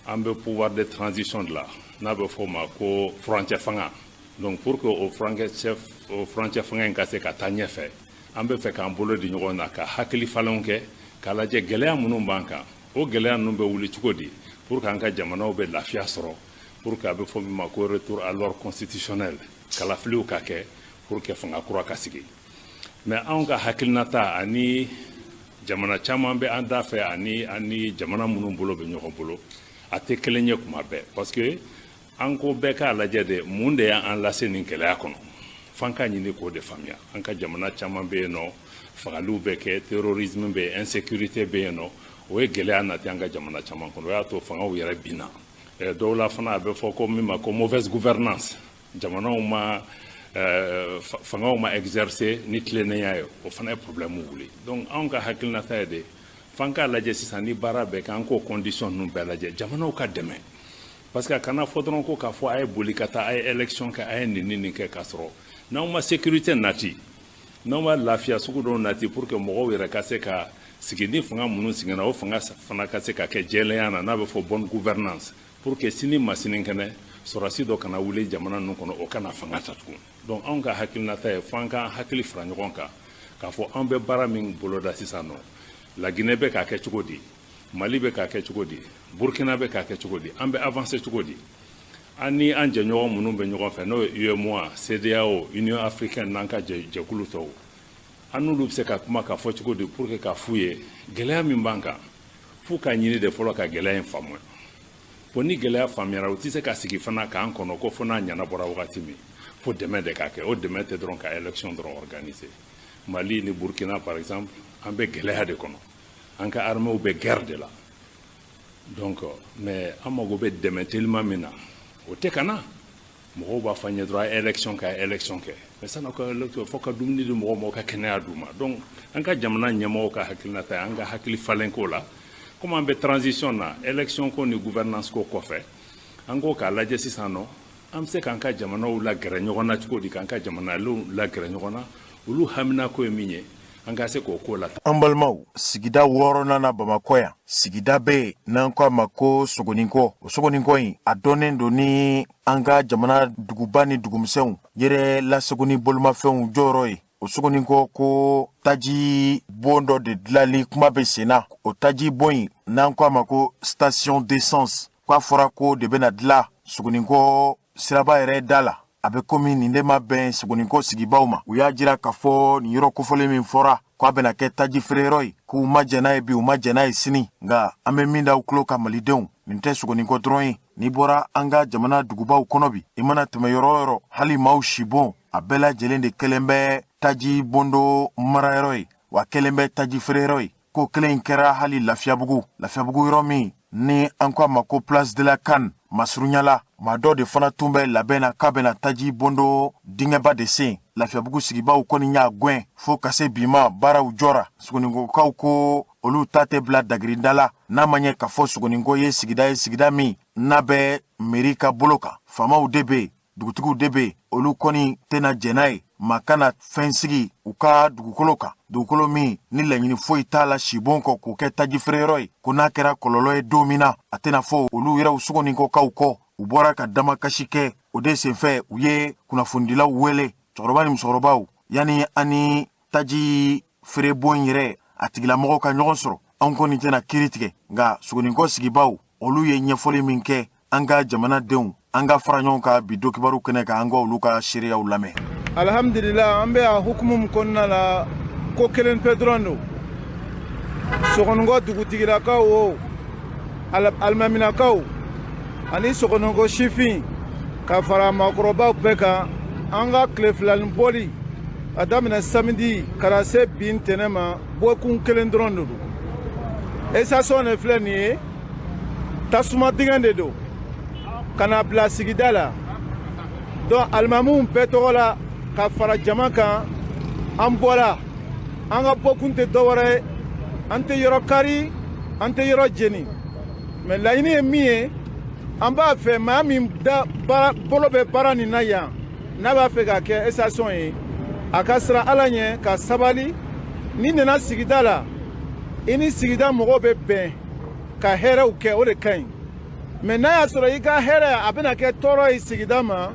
an bɛ pouvoir de transition de la, n'a bɛ fɔ o ma ko furancɛ fanga. Donc pour que o furancɛ fanga in ka se ka taa ɲɛfɛ, an bɛ fɛ k'an bolo di ɲɔgɔn na ka hakili falenw kɛ k'a lajɛ gɛlɛya minnu b'an kan, o gɛlɛya ninnu bɛ wuli cogo di pour que an ka jamanaw bɛ lafiya sɔrɔ, pour que a bɛ fɔ min ma ko retour à l'ordre constitutionnel, kalafiliw ka kɛ pour que fanga kura ka sigi. Mais anw ka hakilinata ani jamana caman bɛ an da fɛ ani jamana minnu bolo bɛ ɲɔgɔn bolo, a tɛ kelen ye kuma bɛɛ, parce que an ko bɛɛ k'a lajɛ de mun de y'an lase nin gɛlɛya kɔnɔ, f'an ka ɲini k'o de faamuya. An ka jamana caman bɛ yen nɔ, fagaliw bɛ kɛ, terrorisme bɛ yen, insécurité bɛ yen nɔ, o ye gɛlɛya nati an ka jamana caman kɔnɔ, o y'a to fangaw yɛrɛ binna. Dɔw la fana a bɛ fɔ ko min ma ko mauvaise gouvernance, jamanaw ma fangaw ma exercer ni tilennenya ye, o fana ye problème wuli. Donc anw ka hakilinata ye de f'an k'a lajɛ sisan ni baara bɛɛ kɛ, an k'o condition ninnu bɛɛ lajɛ, jamanaw ka dɛmɛ, parce que a kana fɔ dɔrɔn ko k'a fɔ a ye boli ka taa, a ye élection kɛ, a ye nin ni nin kɛ, k'a sɔrɔ n'aw ma sécurité nati, n'aw ma lafiya sugu dɔw nati pour que mɔgɔw yɛrɛ ka se ka sigi ni fanga minnu sigira, o fanga fana ka se ka kɛ jɛlenya na, n'a bɛ fɔ bonne gouvernance, pour que sini ma sinikɛnɛ sɔrɔdasi dɔ kana wuli jamana ninnu kɔnɔ, o kana fanga ta tugun. Donc anw ka hakilinata ye f'an k'an hakili fara ɲɔgɔn kan k'a fɔ an bɛ baara min boloda sisan nɔ, La Guinée bɛ k'a kɛ cogo di, Mali bɛ k'a kɛ cogo di, Burkina bɛ k'a kɛ cogo di, an bɛ avancer cogo di, an ni an jɛɲɔgɔn minnu bɛ ɲɔgɔn fɛ, n'o ye UEMOA, CEDEAO, Union africaine n'an ka jɛkulu tɔw, an n'olu bɛ se ka kuma k'a fɔ cogo di pour que k'a f'u ye gɛlɛya min b'an kan, f'u k'a ɲini de fɔlɔ ka gɛlɛya in faamuya. Bon, ni gɛlɛya faamuyara, u tɛ se ka sigi fana k'an kɔnɔ ko fo n'a ɲɛnabɔra wagati min, fo dɛmɛ de ka kɛ. O dɛmɛ tɛ dɔrɔn ka élection dɔrɔn organiser. Mali ni Burkina par exemple, an bɛ gɛlɛya de kɔnɔ, an ka armée bɛ guerre de la, donc mais an mago bɛ dɛmɛ teliman min na, o tɛ ka na. Mɔgɔw b'a fɔ an ye dɔrɔn a ye élection kɛ, a ye élection kɛ, mais san'aw ka élection, fo ka dumuni di mɔgɔw ma, ka kɛnɛya d'u ma. Donc an ka jamana ɲɛmɔgɔw ka hakilinata ye an ka hakili falen ko la, komi an bɛ transition na, élection ko ni gouvernance ko kɔfɛ, an ko k'a lajɛ sisan nɔ an bɛ se k'an ka jamanaw lagɛrɛ ɲɔgɔn na cogo di, k'an ka jamanadenw lagɛrɛ ɲɔgɔn na, olu haminako ye min ye, an ka se k'o ko la. An balimaw, sigida wɔɔrɔnan na Bamakɔ yan, sigida bɛ yen n'an ko a ma ko Sogoninkɔ. O Sogoninkɔ in, a dɔnnen don ni an ka jamana duguba ni dugumisɛnw yɛrɛ lasegin ni bolomafɛnw jɔyɔrɔ ye. O Sogoninkɔ ko taji bon dɔ de dilanli kuma bɛ sen na. O taji bon in, n'an ko a ma ko station d'essence, k'a fɔra ko de bɛna dilan Sogoninkɔ siraba yɛrɛ da la. A bɛ komi nin de ma bɛn Sogoninkɔ sigibaw ma. U y'a jira k'a fɔ nin yɔrɔ kofɔlen min fɔra k'a bɛna kɛ taji feereyɔrɔ ye, k'u ma jɛn n'a ye bi, u ma jɛn n'a ye sini. Nka an bɛ min da u tulo kan, malidenw, nin tɛ Sogoninkɔ dɔrɔn ye. N'i bɔra an ka jamana dugubaw kɔnɔ bi, i mana tɛmɛ yɔrɔ o yɔrɔ, hali maaw sibon, a bɛɛ lajɛlen de kɛlen bɛ taji bondo marayɔrɔ ye, wa kɛlen bɛ taji feereyɔrɔ ye. Ko kelen in kɛra hali Lafiyabugu, Lafiyabugu yɔrɔ min ni an ko a ma ko Place de la CAN masurunya la, maa dɔ de fana tun bɛ labɛn na k'a bɛna taji bondo dingɛba de sen. Lafiyabugu sigibaw kɔni y'a gwɛn, fo ka se bi ma baaraw jɔra. Sogoninkokaw ko olu ta tɛ bila dagirinda la, n'a ma ɲɛ k'a fɔ Sogoninko ye sigida ye, sigida min n'a bɛ mairie ka bolo kan, faamaw de bɛ yen, dugutigiw de bɛ yen, olu kɔni tɛna jɛn n'a ye maa kana fɛn sigi u ka dugukolo kan, dugukolo min ni laɲini foyi t'a la sibon kɔ, k'o kɛ taji feereyɔrɔ ye, ko n'a kɛra kɔlɔlɔ ye don min na, a tɛna fɔ olu yɛrɛw Sogoninkɔkaw kɔ. U bɔra ka damakasi kɛ. O de senfɛ u ye kunnafonidilaw wele, cɛkɔrɔba ni musokɔrɔbaw, yanni an ni taji feerebon yɛrɛ a tigilamɔgɔw ka ɲɔgɔn sɔrɔ. Anw kɔni tɛna kiiri tigɛ, nka Sogoninkɔ sigibaw, olu ye ɲɛfɔli min kɛ an ka jamanadenw, an ka fara ɲɔgɔn kan bi dokibaru kɛnɛ kan, an ka olu ka seereyaw lamɛn. Alhamdulillah, an bɛ a hukumu min kɔnɔna la, ko kelen pe dɔrɔn don. Sogoninkɔ dugutigilakaw o, alimaminakaw ani Sogoninkɔ sifin ka fara maakɔrɔbaw bɛɛ kan, an ka tile filani bɔli a daminɛ samedi ka na se bi ntɛnɛn ma, bɔkun kelen dɔrɔn de don. Station de filɛ nin ye, tasuma dingɛ de don ka na bila sigida la. Donc alimamuw bɛɛ tɔgɔ la ka fara jama kan, an bɔra. An ka bɔkun tɛ dɔwɛrɛ ye, an tɛ yɔrɔ kari, an tɛ yɔrɔ jeni, mais laɲini ye min ye, an b'a fɛ maa min da bolo bɛ baara nin na yan, n'a b'a fɛ k'a kɛ station ye, A ka siran Ala ɲɛ, ka sabali. N'i nana sigida la, i ni sigida mɔgɔw bɛ bɛn ka hɛrɛw kɛ, o de ka ɲi. Mɛ n'a y'a sɔrɔ i ka hɛrɛ a bɛna kɛ tɔɔrɔ ye sigida ma,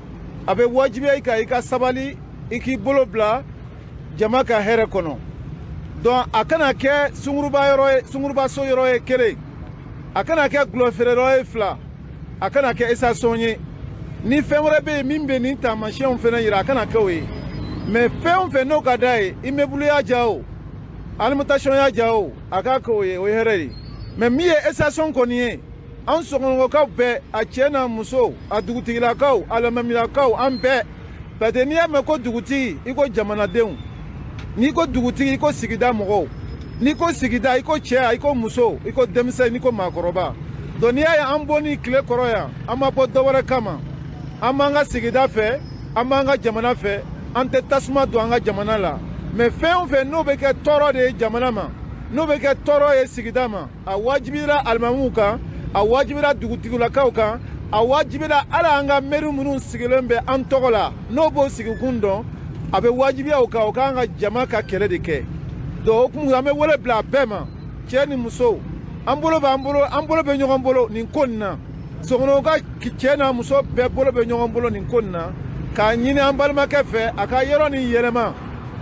a bɛ wajibiya i kan i ka sabali, i k'i bolo bila jama ka hɛrɛ kɔnɔ. Donc a kana kɛ sunguruba yɔrɔ ye, sungurubaso yɔrɔ ye kelen, a kana kɛ gulɔ feere yɔrɔ ye fila, a kana kɛ station ye. Ni fɛn wɛrɛ bɛ yen min bɛ nin taamasiyɛnw fana yira, a kana kɛ o ye. Mɛ fɛn o fɛn n'o ka d'a ye, immeuble y'a ja o, alimentation y'a ja o, a k'a kɛ o ye, o ye hɛrɛ ye. Mɛ min ye station kɔni ye, an Sɔgɔnɔgɔkaw bɛɛ, a cɛ n'a muso, a dugutigilakaw, a lamamilakaw, an bɛɛ, parce que n'i y'a mɛn ko dugutigi, i ko jamanadenw, n'i ko dugutigi, i ko sigida mɔgɔw, n'i ko sigida, i ko cɛ, i ko muso, i ko denmisɛn, i ko maakɔrɔba. Donc n'i y'a ye an bɔ ni tile kɔrɔ yan, an ma bɔ dɔ wɛrɛ kama, an b'an ka sigida fɛ, an b'an ka jamana fɛ, an tɛ tasuma don an ka jamana la. Mɛ fɛn o fɛn n'o bɛ kɛ tɔɔrɔ de ye jamana ma, n'o bɛ kɛ tɔɔrɔ ye sigida ma, a wajibira alimamuw kan, a wajibira dugutigilakaw kan, a wajibira hali an ka mɛri minnu sigilen bɛ an tɔgɔ la, n'o b'o sigikun dɔn, a bɛ wajibiya o kan, o k'an ka jama ka kɛlɛ de kɛ. Donc o kun an bɛ wele bila a bɛɛ ma, cɛ ni muso, an bolo b'an bolo, an bolo bɛ ɲɔgɔn bolo nin ko nin na. Sɔgɔnɔgɔ ka cɛ n'a muso bɛɛ bolo bɛ ɲɔgɔn bolo nin ko nin na, k'a ɲini an balimakɛ fɛ a ka yɔrɔ nin yɛlɛma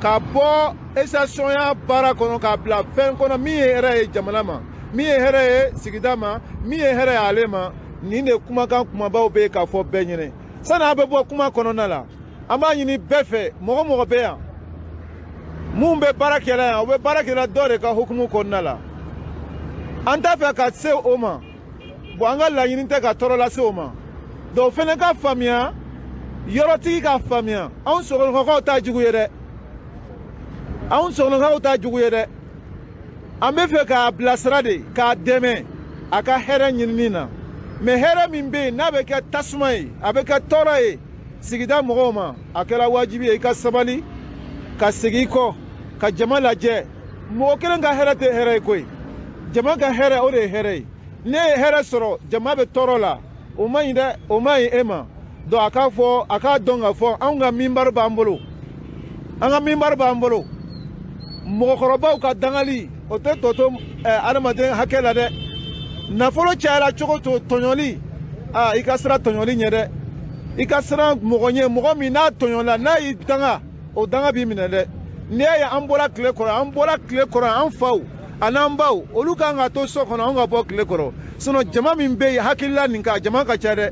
ka bɔ station baara kɔnɔ k'a bila fɛn kɔnɔ min ye hɛrɛ ye jamana ma, min ye hɛrɛ ye sigida ma, min ye hɛrɛ ye ale ma. Nin de kumakan kumabaw bɛ yen k'a fɔ bɛɛ ɲɛnɛ. Sani a bɛ bɔ kuma kɔnɔna la, an b'a ɲini bɛɛ fɛ, mɔgɔ mɔgɔ bɛ yan mun bɛ baara kɛla yan, o bɛ baara kɛla dɔ de ka hukumu kɔnɔna la. An t'a fɛ ka se o ma. Bon, an ka laɲini tɛ ka tɔɔrɔ lase o ma. Donc o fana ka faamuya, yɔrɔtigi ka faamuya, anw Sɔgɔnɔgɔkaw t'a jugu ye dɛ, anw Sɔgɔnɔgɔkaw t'a jugu ye dɛ. An bɛ fɛ k'a bilasira de, k'a dɛmɛ a ka hɛrɛ ɲinini na. Mɛ hɛrɛ min bɛ yen n'a bɛ kɛ tasuma ye, a bɛ kɛ tɔɔrɔ ye sigida mɔgɔw ma, a kɛra wajibi ye i ka sabali, ka segin i kɔ, ka jama lajɛ. Mɔgɔ kelen ka hɛrɛ tɛ hɛrɛ ye koyi, jama ka hɛrɛ o de ye hɛrɛ ye. Ne ye hɛrɛ sɔrɔ, jama bɛ tɔɔrɔ la, o man ɲi dɛ, o man ɲi e ma. Donc a k'a fɔ, a k'a dɔn k'a fɔ anw ka minbari b'an bolo, an ka minbari b'an bolo. Mɔgɔkɔrɔbaw ka dangali o tɛ tɔ to adamaden hakɛ la dɛ. Nafolo cayara cogo to, tɔɲɔli, aa, i ka siran tɔɲɔli ɲɛ dɛ, i ka siran mɔgɔ ɲɛ, mɔgɔ min n'a tɔɲɔla, n'a y'i danga, o danga b'i minɛ dɛ. N'i y'a ye an bɔra tile kɔrɔ, an bɔra tile kɔrɔ, an faw an'an baw, olu kan ka to so kɔnɔ, anw ka bɔ tile kɔrɔ. Sinon jama min bɛ yen, hakilila nin kan, jama ka ca dɛ.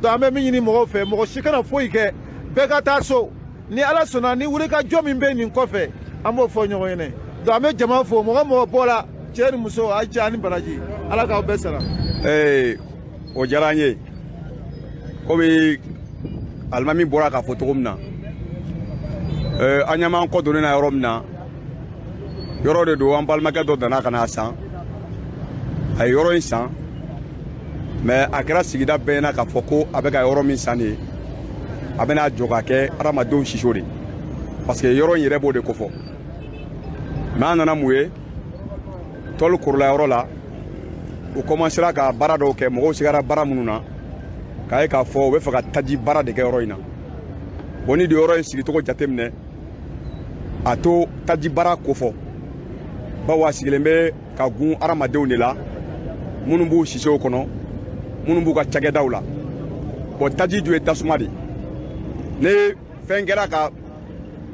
Donc an bɛ min ɲini mɔgɔw fɛ, mɔgɔ si kana foyi kɛ, bɛɛ ka taa so. Ni Ala sɔnna, ni wulikajɔ min bɛ nin kɔfɛ, an b'o fɔ ɲɔgɔn ɲɛnɛ. Donc an bɛ jama fo, mɔgɔ mɔgɔ bɔra, cɛ ni muso, a cɛ ani baraji, Ala k'aw bɛɛ sara. Ee, o diyara an ye. Komi alimami bɔra k'a fɔ cogo min na, an ɲɛ b'an kɔ donnen na yɔrɔ min na, yɔrɔ de don, an balimakɛ dɔ nana ka na san, a ye yɔrɔ in san. Mɛ a kɛra sigida bɛɛ ɲɛna k'a fɔ ko a bɛ ka yɔrɔ min san nin ye, a bɛna jɔ ka kɛ adamadenw siso de, parce que yɔrɔ in yɛrɛ b'o de kofɔ. Mɛ an nana mun ye, tɔli korola yɔrɔ la, u commencera ka baara dɔw kɛ, mɔgɔw sigara baara minnu na, k'a ye k'a fɔ u bɛ fɛ ka taji baara de kɛ yɔrɔ in na. Bon, ni de yɔrɔ in sigicogo jateminɛ, a to taji baara kofɔ, bawo a sigilen bɛ ka gun hadamadenw de la, minnu b'u sisow kɔnɔ, minnu b'u ka cakɛdaw la. Bon, taji dun ye tasuma de ne, fɛn kɛra ka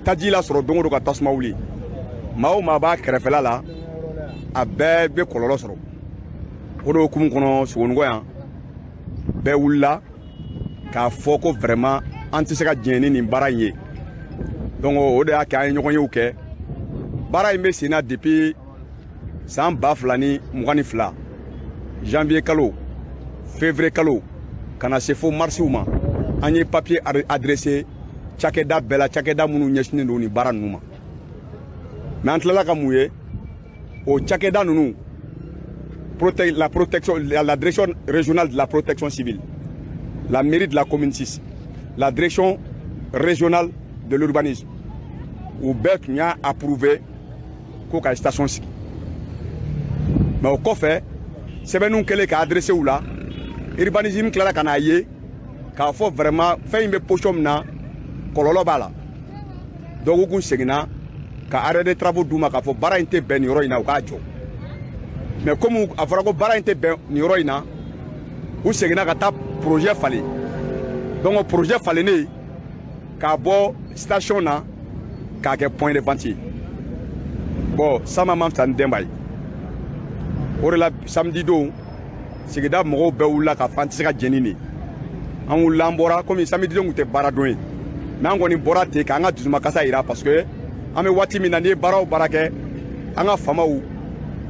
taji lasɔrɔ don o don ka tasuma wuli, maa o maa b'a kɛrɛfɛla la, a bɛɛ bɛ kɔlɔlɔ sɔrɔ. O de hukumu kɔnɔ, Sogoniko yan bɛɛ wulila k'a fɔ ko vraiment an tɛ se ka diɲɛ ni nin baara in ye. Donc o de y'a kɛ an ye ɲɔgɔnyew kɛ. Baara in bɛ sen na depuis san 2022, janvier kalo, février kalo, ka na se fo marisiw ma. An ye papier adressé cakɛda bɛɛ la, cakɛda minnu ɲɛsinnen don nin baara ninnu ma. Mais an tilala ka mun ye, o cakɛda ninnu, la protection, la direction régionale de la protection civile, la mairie de la commune 6, la direction régionale de l'urbanisme, u bɛɛ tun y'a approuvé ko ka station sigi. Mais o kɔfɛ, sɛbɛnninw kɛlen ka adressé u la, urbanisme tilala ka n'a ye k'a fɔ vraiment fɛn in bɛ position min na, kɔlɔlɔ b'a la. Donc u kun seginna ka arrêt de travaux d'u ma k'a fɔ baara in tɛ bɛn nin yɔrɔ in na, u k'a jɔ. Mais komi a fɔra ko baara in tɛ bɛn nin yɔrɔ in na, u seginna ka taa projet falen. Donc projet falennen k'a bɔ station na k'a kɛ point de vente ye. Bon, sama man fisa ni denba ye. O de la, samedi don, sigida mɔgɔw bɛɛ wulila k'a fɔ an tɛ se ka jɛn ni nin ye. An wulila, an bɔra. Komi samedi don tun tɛ baara don ye, mais an kɔni bɔra ten k'an ka dusumakasa yira, parce que an bɛ waati min na, n'i ye baara o baara kɛ, an ka faamaw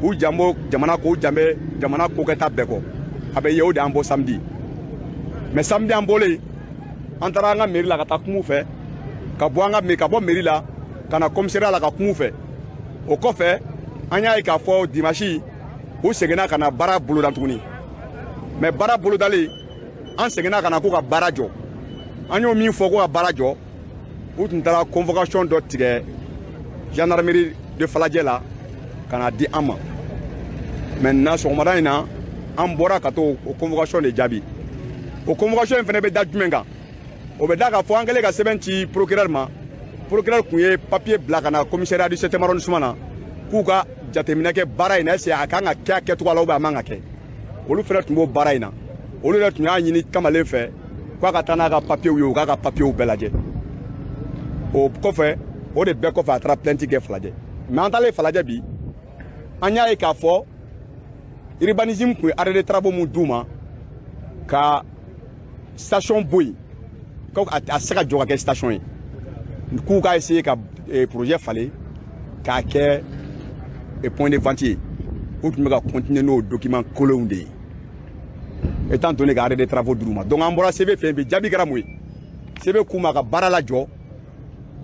u jan bɔ jamana ko, u jan bɛ jamana kokɛta bɛɛ kɔ, a bɛ ye. O de y'an bɔ samedi. Mais samedi an bɔlen, an taara an ka mairie la ka taa kuma u fɛ, ka bɔ an ka ka bɔ mairie la ka na commissariat la ka kuma u fɛ. O kɔfɛ, an y'a ye k'a fɔ dimanche u seginna ka na baara boloda tuguni. Mais baara bolodalen, an seginna ka na k'u ka baara jɔ. An y'o min fɔ ko ka baara jɔ, u tun taara convocation dɔ tigɛ gendarmerie de Falajɛ la ka na di an ma. Maintenant, sɔgɔmada in na, an bɔra ka t'o convocation de jaabi. O convocation in fana bɛ da jumɛn kan? O bɛ da k'a fɔ an kɛlen ka sɛbɛn ci procureur ma. Procureur tun ye papier bila ka na commissariat du 7e arrondissement na k'u ka jateminɛ kɛ baara in na, est ce que a kan ka kɛ a kɛcogo la ou bien a man ka kɛ. Olu fana tun b'o baara in na. Olu yɛrɛ tun y'a ɲini kamalen fɛ k'a ka taa n'a ka papiyew ye, u k'a ka papiyew bɛɛ lajɛ. O kɔfɛ, o de bɛɛ kɔfɛ, a taara plainte kɛ Falajɛ. Mais an taalen Falajɛ bi, an y'a ye k'a fɔ urbanisme tun ye arrêt de travaux mun d'u ma ka station bɔ yen, ko a tɛ se ka jɔ ka kɛ station ye, k'u k'a essayer ka projet falen k'a kɛ point de vente ye. U tun bɛ ka continuer n'o document kolonw de ye, étant donné ka arrêt de travaux d'u ma. Donc an bɔra CV fɛ yen bi. Jaabi kɛra mun ye? CV k'u ma ka baara lajɔ.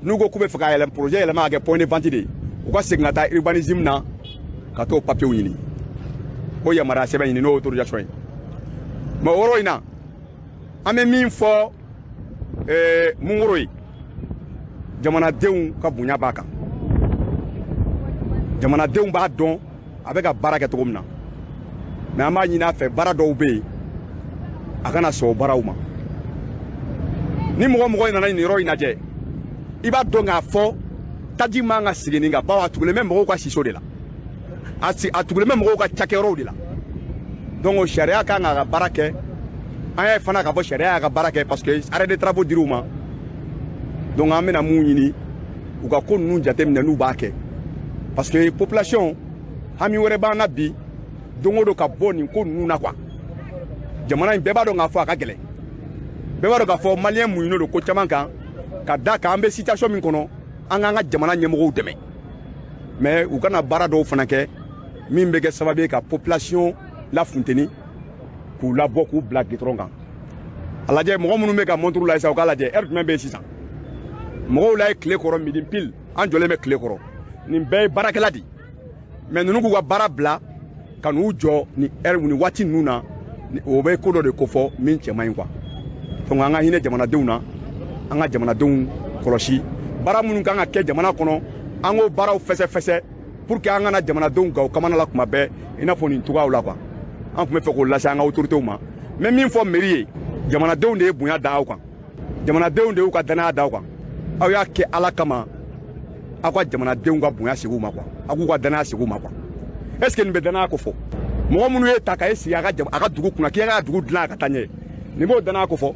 N'u ko k'u bɛ fɛ ka yɛlɛ projet yɛlɛma ka kɛ point de vente de ye, u ka segin ka taa urbanisme na ka t'o papiyew ɲini, o yamaruya sɛbɛn ɲini, n'o autorisation ye. Mais o yɔrɔ in na, an bɛ min fɔ Mungoro ye, jamanadenw ka bonya b'a kan. Jamanadenw b'a dɔn a bɛ ka baara kɛ cogo min na. Mais an b'a ɲini a fɛ, baara dɔw bɛ yen, a kana sɔn o baaraw ma. Ni mɔgɔ mɔgɔ nana nin yɔrɔ in lajɛ, i b'a dɔn k'a fɔ taji man ka sigi nin kan, bawo a tugulen bɛ mɔgɔw ka siso de la, a tugulen bɛ mɔgɔw ka cakɛyɔrɔw de la. Donc sariya kan k'a ka baara kɛ. An y'a ye fana k'a fɔ sariya y'a ka baara kɛ, parce que arrêt de travaux dir'u ma. Donc an bɛna mun ɲini? U ka ko ninnu jateminɛ n'u b'a kɛ, parce que population hami wɛrɛ b'an na bi don o don ka bɔ nin ko ninnu na quoi. Jamana in, bɛɛ b'a dɔn k'a fɔ a ka gɛlɛn. Bɛɛ b'a dɔn k'a fɔ maliyɛn muɲunen don ko caman kan, ka da kan an bɛ situation min kɔnɔ. An k'an ka jamana ɲɛmɔgɔw dɛmɛ, mais u kana baara dɔw fana kɛ min bɛ kɛ sababu ye ka population lafunteni, k'u labɔ, k'u bila goudron kan. A lajɛ, mɔgɔ minnu bɛ ka montre la sisan, u k'a lajɛ heure jumɛn bɛ yen sisan. Mɔgɔw la ye tile kɔrɔ, midi pile, an jɔlen bɛ tile kɔrɔ. Nin bɛɛ ye baarakɛla de, mais ninnu k'u ka baara bila ka n'u jɔ ni heure ni waati ninnu na, o bɛ ko dɔ de kofɔ min cɛ man ɲi quoi. Donc an ka hinɛ jamanadenw na, an ka jamanadenw kɔlɔsi. Baara minnu kan ka kɛ jamana kɔnɔ, an k'o baaraw fɛsɛ-fɛsɛ pour que an kana jamanadenw gaw kamana la kuma bɛɛ i n'a fɔ nin cogoyaw la quoi. An tun bɛ fɛ k'o lase an ka autorités ma. N bɛ min fɔ mairie ye, jamanadenw de ye bonya da aw kan, jamanadenw de y'u ka danaya da aw kan. Aw y'a kɛ Ala kama, aw ka jamanadenw ka bonya segin u ma quoi, aw k'u ka danaya segin u ma quoi. Est ce que nin bɛ danaya ko fɔ? Mɔgɔ minnu ye ta ka e sigi a ka dugu kunna k'i ka dugu dilan ka taa ɲɛ, nin b'o danaya ko fɔ?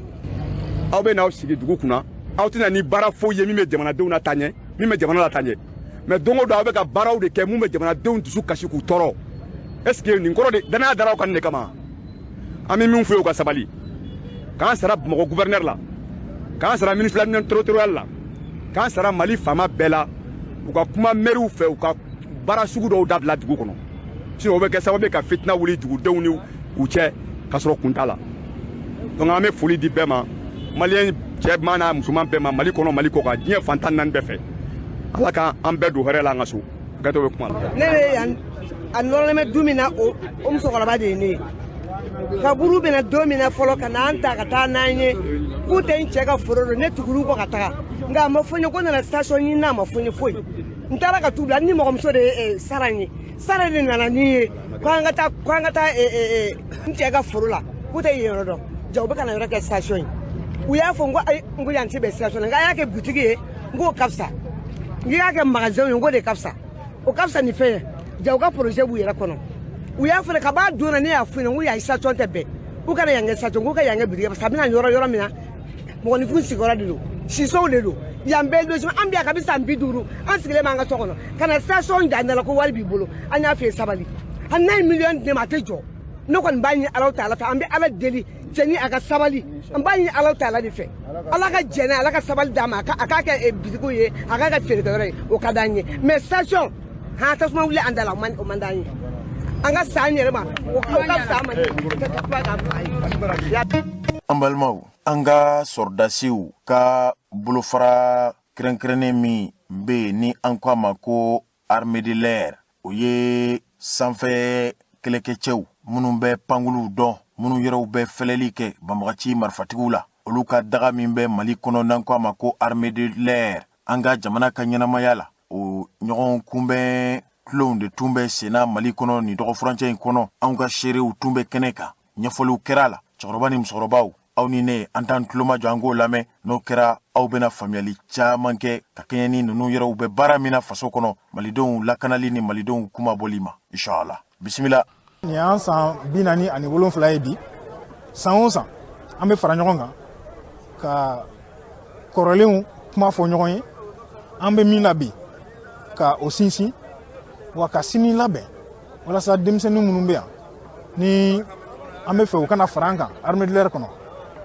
Aw bɛ n'aw sigi dugu kunna, aw tɛna ni baara foyi ye min bɛ jamanadenw na taa ɲɛ, min bɛ jamana la taa ɲɛ. Mais don o don, aw bɛ ka baaraw de kɛ mun bɛ jamanadenw dusu kasi, k'u tɔɔrɔ. Est ce que nin kɔrɔ de danaya dara aw kan nin de kama? An bɛ min f'u ye, u ka sabali. K'an sara Bamakɔ gouverneur la, k'an sara ministre de l'administration territoriale la, k'an sara Mali faama bɛɛ la, u ka kuma mɛriw fɛ, u ka baara sugu dɔw dabila dugu kɔnɔ. Sinon o bɛ kɛ sababu ye ka fitina wuli dugudenw ni u cɛ ka sɔrɔ kun t'a la. Donc an bɛ foli di bɛɛ ma, maliyɛn cɛman n'a musoman bɛɛ ma, Mali kɔnɔ, Mali kɔ kan, diɲɛ fan 14 bɛɛ fɛ. Ala ka an bɛɛ don hɛrɛ la an ka so. Gato bɛ kuma la. Ne bɛ yan, a nɔrɔlen bɛ du min na, o musokɔrɔba de ye ne ye. Kaburu bɛna don min na fɔlɔ ka n'an ta ka taa n'an ye, k'u tɛ n cɛ ka foro don, ne tugur'u kɔ ka taga. Nka a ma fɔ n ye ko nana station ɲini na, a ma fɔ n ye foyi. N taara ka t'u bila ni mɔgɔmuso de ye sara n ye. Sara de nana ni ye ko an ka taa, ko an ka taa n cɛ ka foro la, k'u tɛ yen yɔrɔ dɔn. Ja u bɛ ka na yɔrɔ kɛ station ye. U y'a fɔ n ko ayi, n ko yan tɛ bɛn station na, nka a y'a kɛ butigi ye, n k'o ka fisa. N k'i k'a kɛ magasin ye, n k'o de ka fisa, o ka fisa ni fɛn ye. Ja u ka projet b'u yɛrɛ kɔnɔ. U y'a fɔ ka b'a don na, ne y'a f'u ɲɛna n ko yan station tɛ bɛn, u kana yan kɛ station, k'u ka yan kɛ bitigi, parce que a bɛna yɔrɔ min na, mɔgɔninfin sigiyɔrɔ de don, sisow de don yan bɛɛ. Logement an bɛ yan kabi san 50, an sigilen b'an ka so kɔnɔ, ka na station da la ko wari b'i bolo. An y'a f'i ye, sabali. Hali n'a ye miliyɔn di ne ma, a tɛ jɔ. Ne kɔni b'a ɲini Ala taala fɛ, an bɛ Ala deli cɛni a ka sabali. An b'a ɲini Ala taala de fɛ, Ala ka jɛnɛ, Ala ka sabali d'a ma, a k'a kɛ bitigiw ye, a k'a kɛ feerekɛyɔrɔ ye, o ka d'an ye. Mais station han, tasuma wuli an da la, o man d'an ye. An ka san yɛrɛ ma, o ka fisa an ma. An balimaw, an ka sɔrɔdasiw ka bolofara kɛrɛnkɛrɛnnen min bɛ yen ni an ko a ma ko armée de l'air, o ye sanfɛ kɛlɛkɛcɛw minnu bɛ pankuluw dɔn, minnu yɛrɛw bɛ fɛlɛli kɛ banbagaci marifatigiw la, olu ka daga min bɛ Mali kɔnɔ n'an ko a ma ko armée de l'air, an ka jamana ka ɲɛnamaya la, o ɲɔgɔn kunbɛn tulonw de tun bɛ senna Mali kɔnɔ nin dɔgɔfurancɛ in kɔnɔ. Anw ka seerew tun bɛ kɛnɛ kan, ɲɛfɔliw kɛra a la. Cɛkɔrɔba ni musokɔrɔbaw, aw ni ne, an t'an tulomajɔ, an k'o lamɛn. N'o kɛra, aw bɛna faamuyali caman kɛ ka kɛɲɛ ni ninnu yɛrɛw bɛ baara min na faso kɔnɔ, malidenw lakanali ni malidenw kumabɔli ma, inshallah. Bisimila. Nin y'an san 47 ye bi. San o san, an bɛ fara ɲɔgɔn kan ka kɔrɔlenw kuma fɔ ɲɔgɔn ye, an bɛ min na bi ka o sinsin, wa ka sini labɛn walasa denmisɛnnin minnu bɛ yan ni an bɛ fɛ u kana fara an kan armée de l'air kɔnɔ,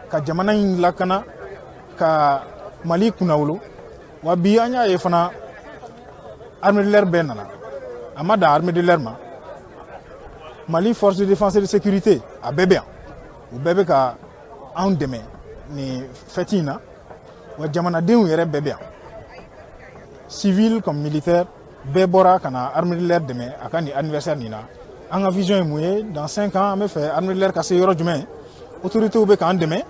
ka jamana in lakana, ka Mali kunnawolo. Wa bi an y'a ye fana, armée de l'air bɛɛ nana. A ma dan armée de l'air ma, Mali force de défense et de sécurité a bɛɛ bɛ yan, u bɛɛ bɛ ka anw dɛmɛ nin fête in na. Wa jamanadenw yɛrɛ bɛɛ bɛ yan, civil comme militaire, bɛɛ bɔra ka na armée de l'air dɛmɛ a ka nin anniversaire nin na. An ka vision ye mun ye dans 5 ans? An bɛ fɛ armée de l'air ka se yɔrɔ jumɛn? Autorités bɛ k'an dɛmɛ.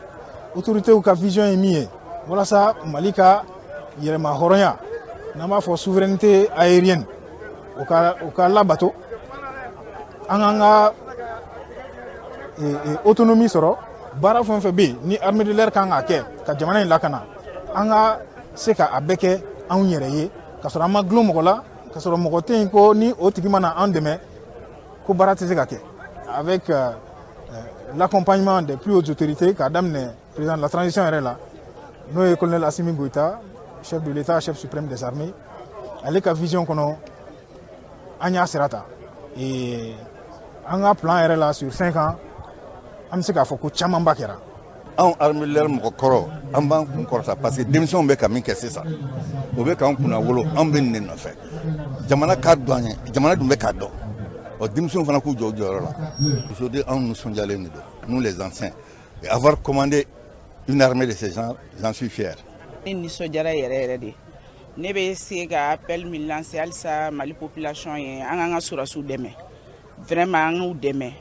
Autorités ka vision ye min ye walasa Mali ka yɛrɛma hɔrɔnya, n'an b'a fɔ souveraineté aérienne, o ka labato, an k'an ka autonomie sɔrɔ. Baara fɛn o fɛn bɛ yen ni armée de l'air kan k'a kɛ ka jamana in lakana, an ka se ka a bɛɛ kɛ anw yɛrɛ ye, ka sɔrɔ an ma gulon mɔgɔ la, ka sɔrɔ mɔgɔ tɛ yen ko ni o tigi mana an dɛmɛ ko baara tɛ se ka kɛ. Avec l'accompagnement des plus hautes autorités, k'a daminɛ président de la transition yɛrɛ la, n'o ye colonel Assimi Goïta, chef de l'État, chef suprême des armées, ale ka vision kɔnɔ, an y'a sira ta. Et an ka plan yɛrɛ la sur 5 ans, an bɛ se k'a fɔ ko camanba kɛra. Anw armée de l'air mɔgɔkɔrɔ, an b'an kun kɔrɔta, parce que denmisɛnw bɛ ka min kɛ sisan, o bɛ k'an kunna wolo. Anw bɛ nin de nɔfɛ, jamana k'a dɔn an ye, jamana dun bɛ k'a dɔn. Ɔ, denmisɛnw fana k'u jɔ u jɔyɔrɔ la. Aujourd'hui, anw nisɔndiyalen de don, nous les anciens, et avoir commandé une armée de ce genre, j'en suis fier. Ne nisɔndiyara yɛrɛ yɛrɛ de. Ne bɛ se ka appel min lancer halisa Mali population ye, an k'an ka sɔrɔdasiw dɛmɛ, vraiment an k'u dɛmɛ.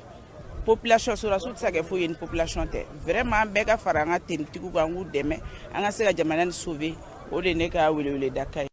Population, sɔrɔdasiw tɛ se ka kɛ foyi ye ni population tɛ. Vraiment, an bɛɛ ka fara an ka tenitigiw kan, an k'u dɛmɛ, an ka se ka jamana nin sauver. O de ye ne ka weleweledakan ye.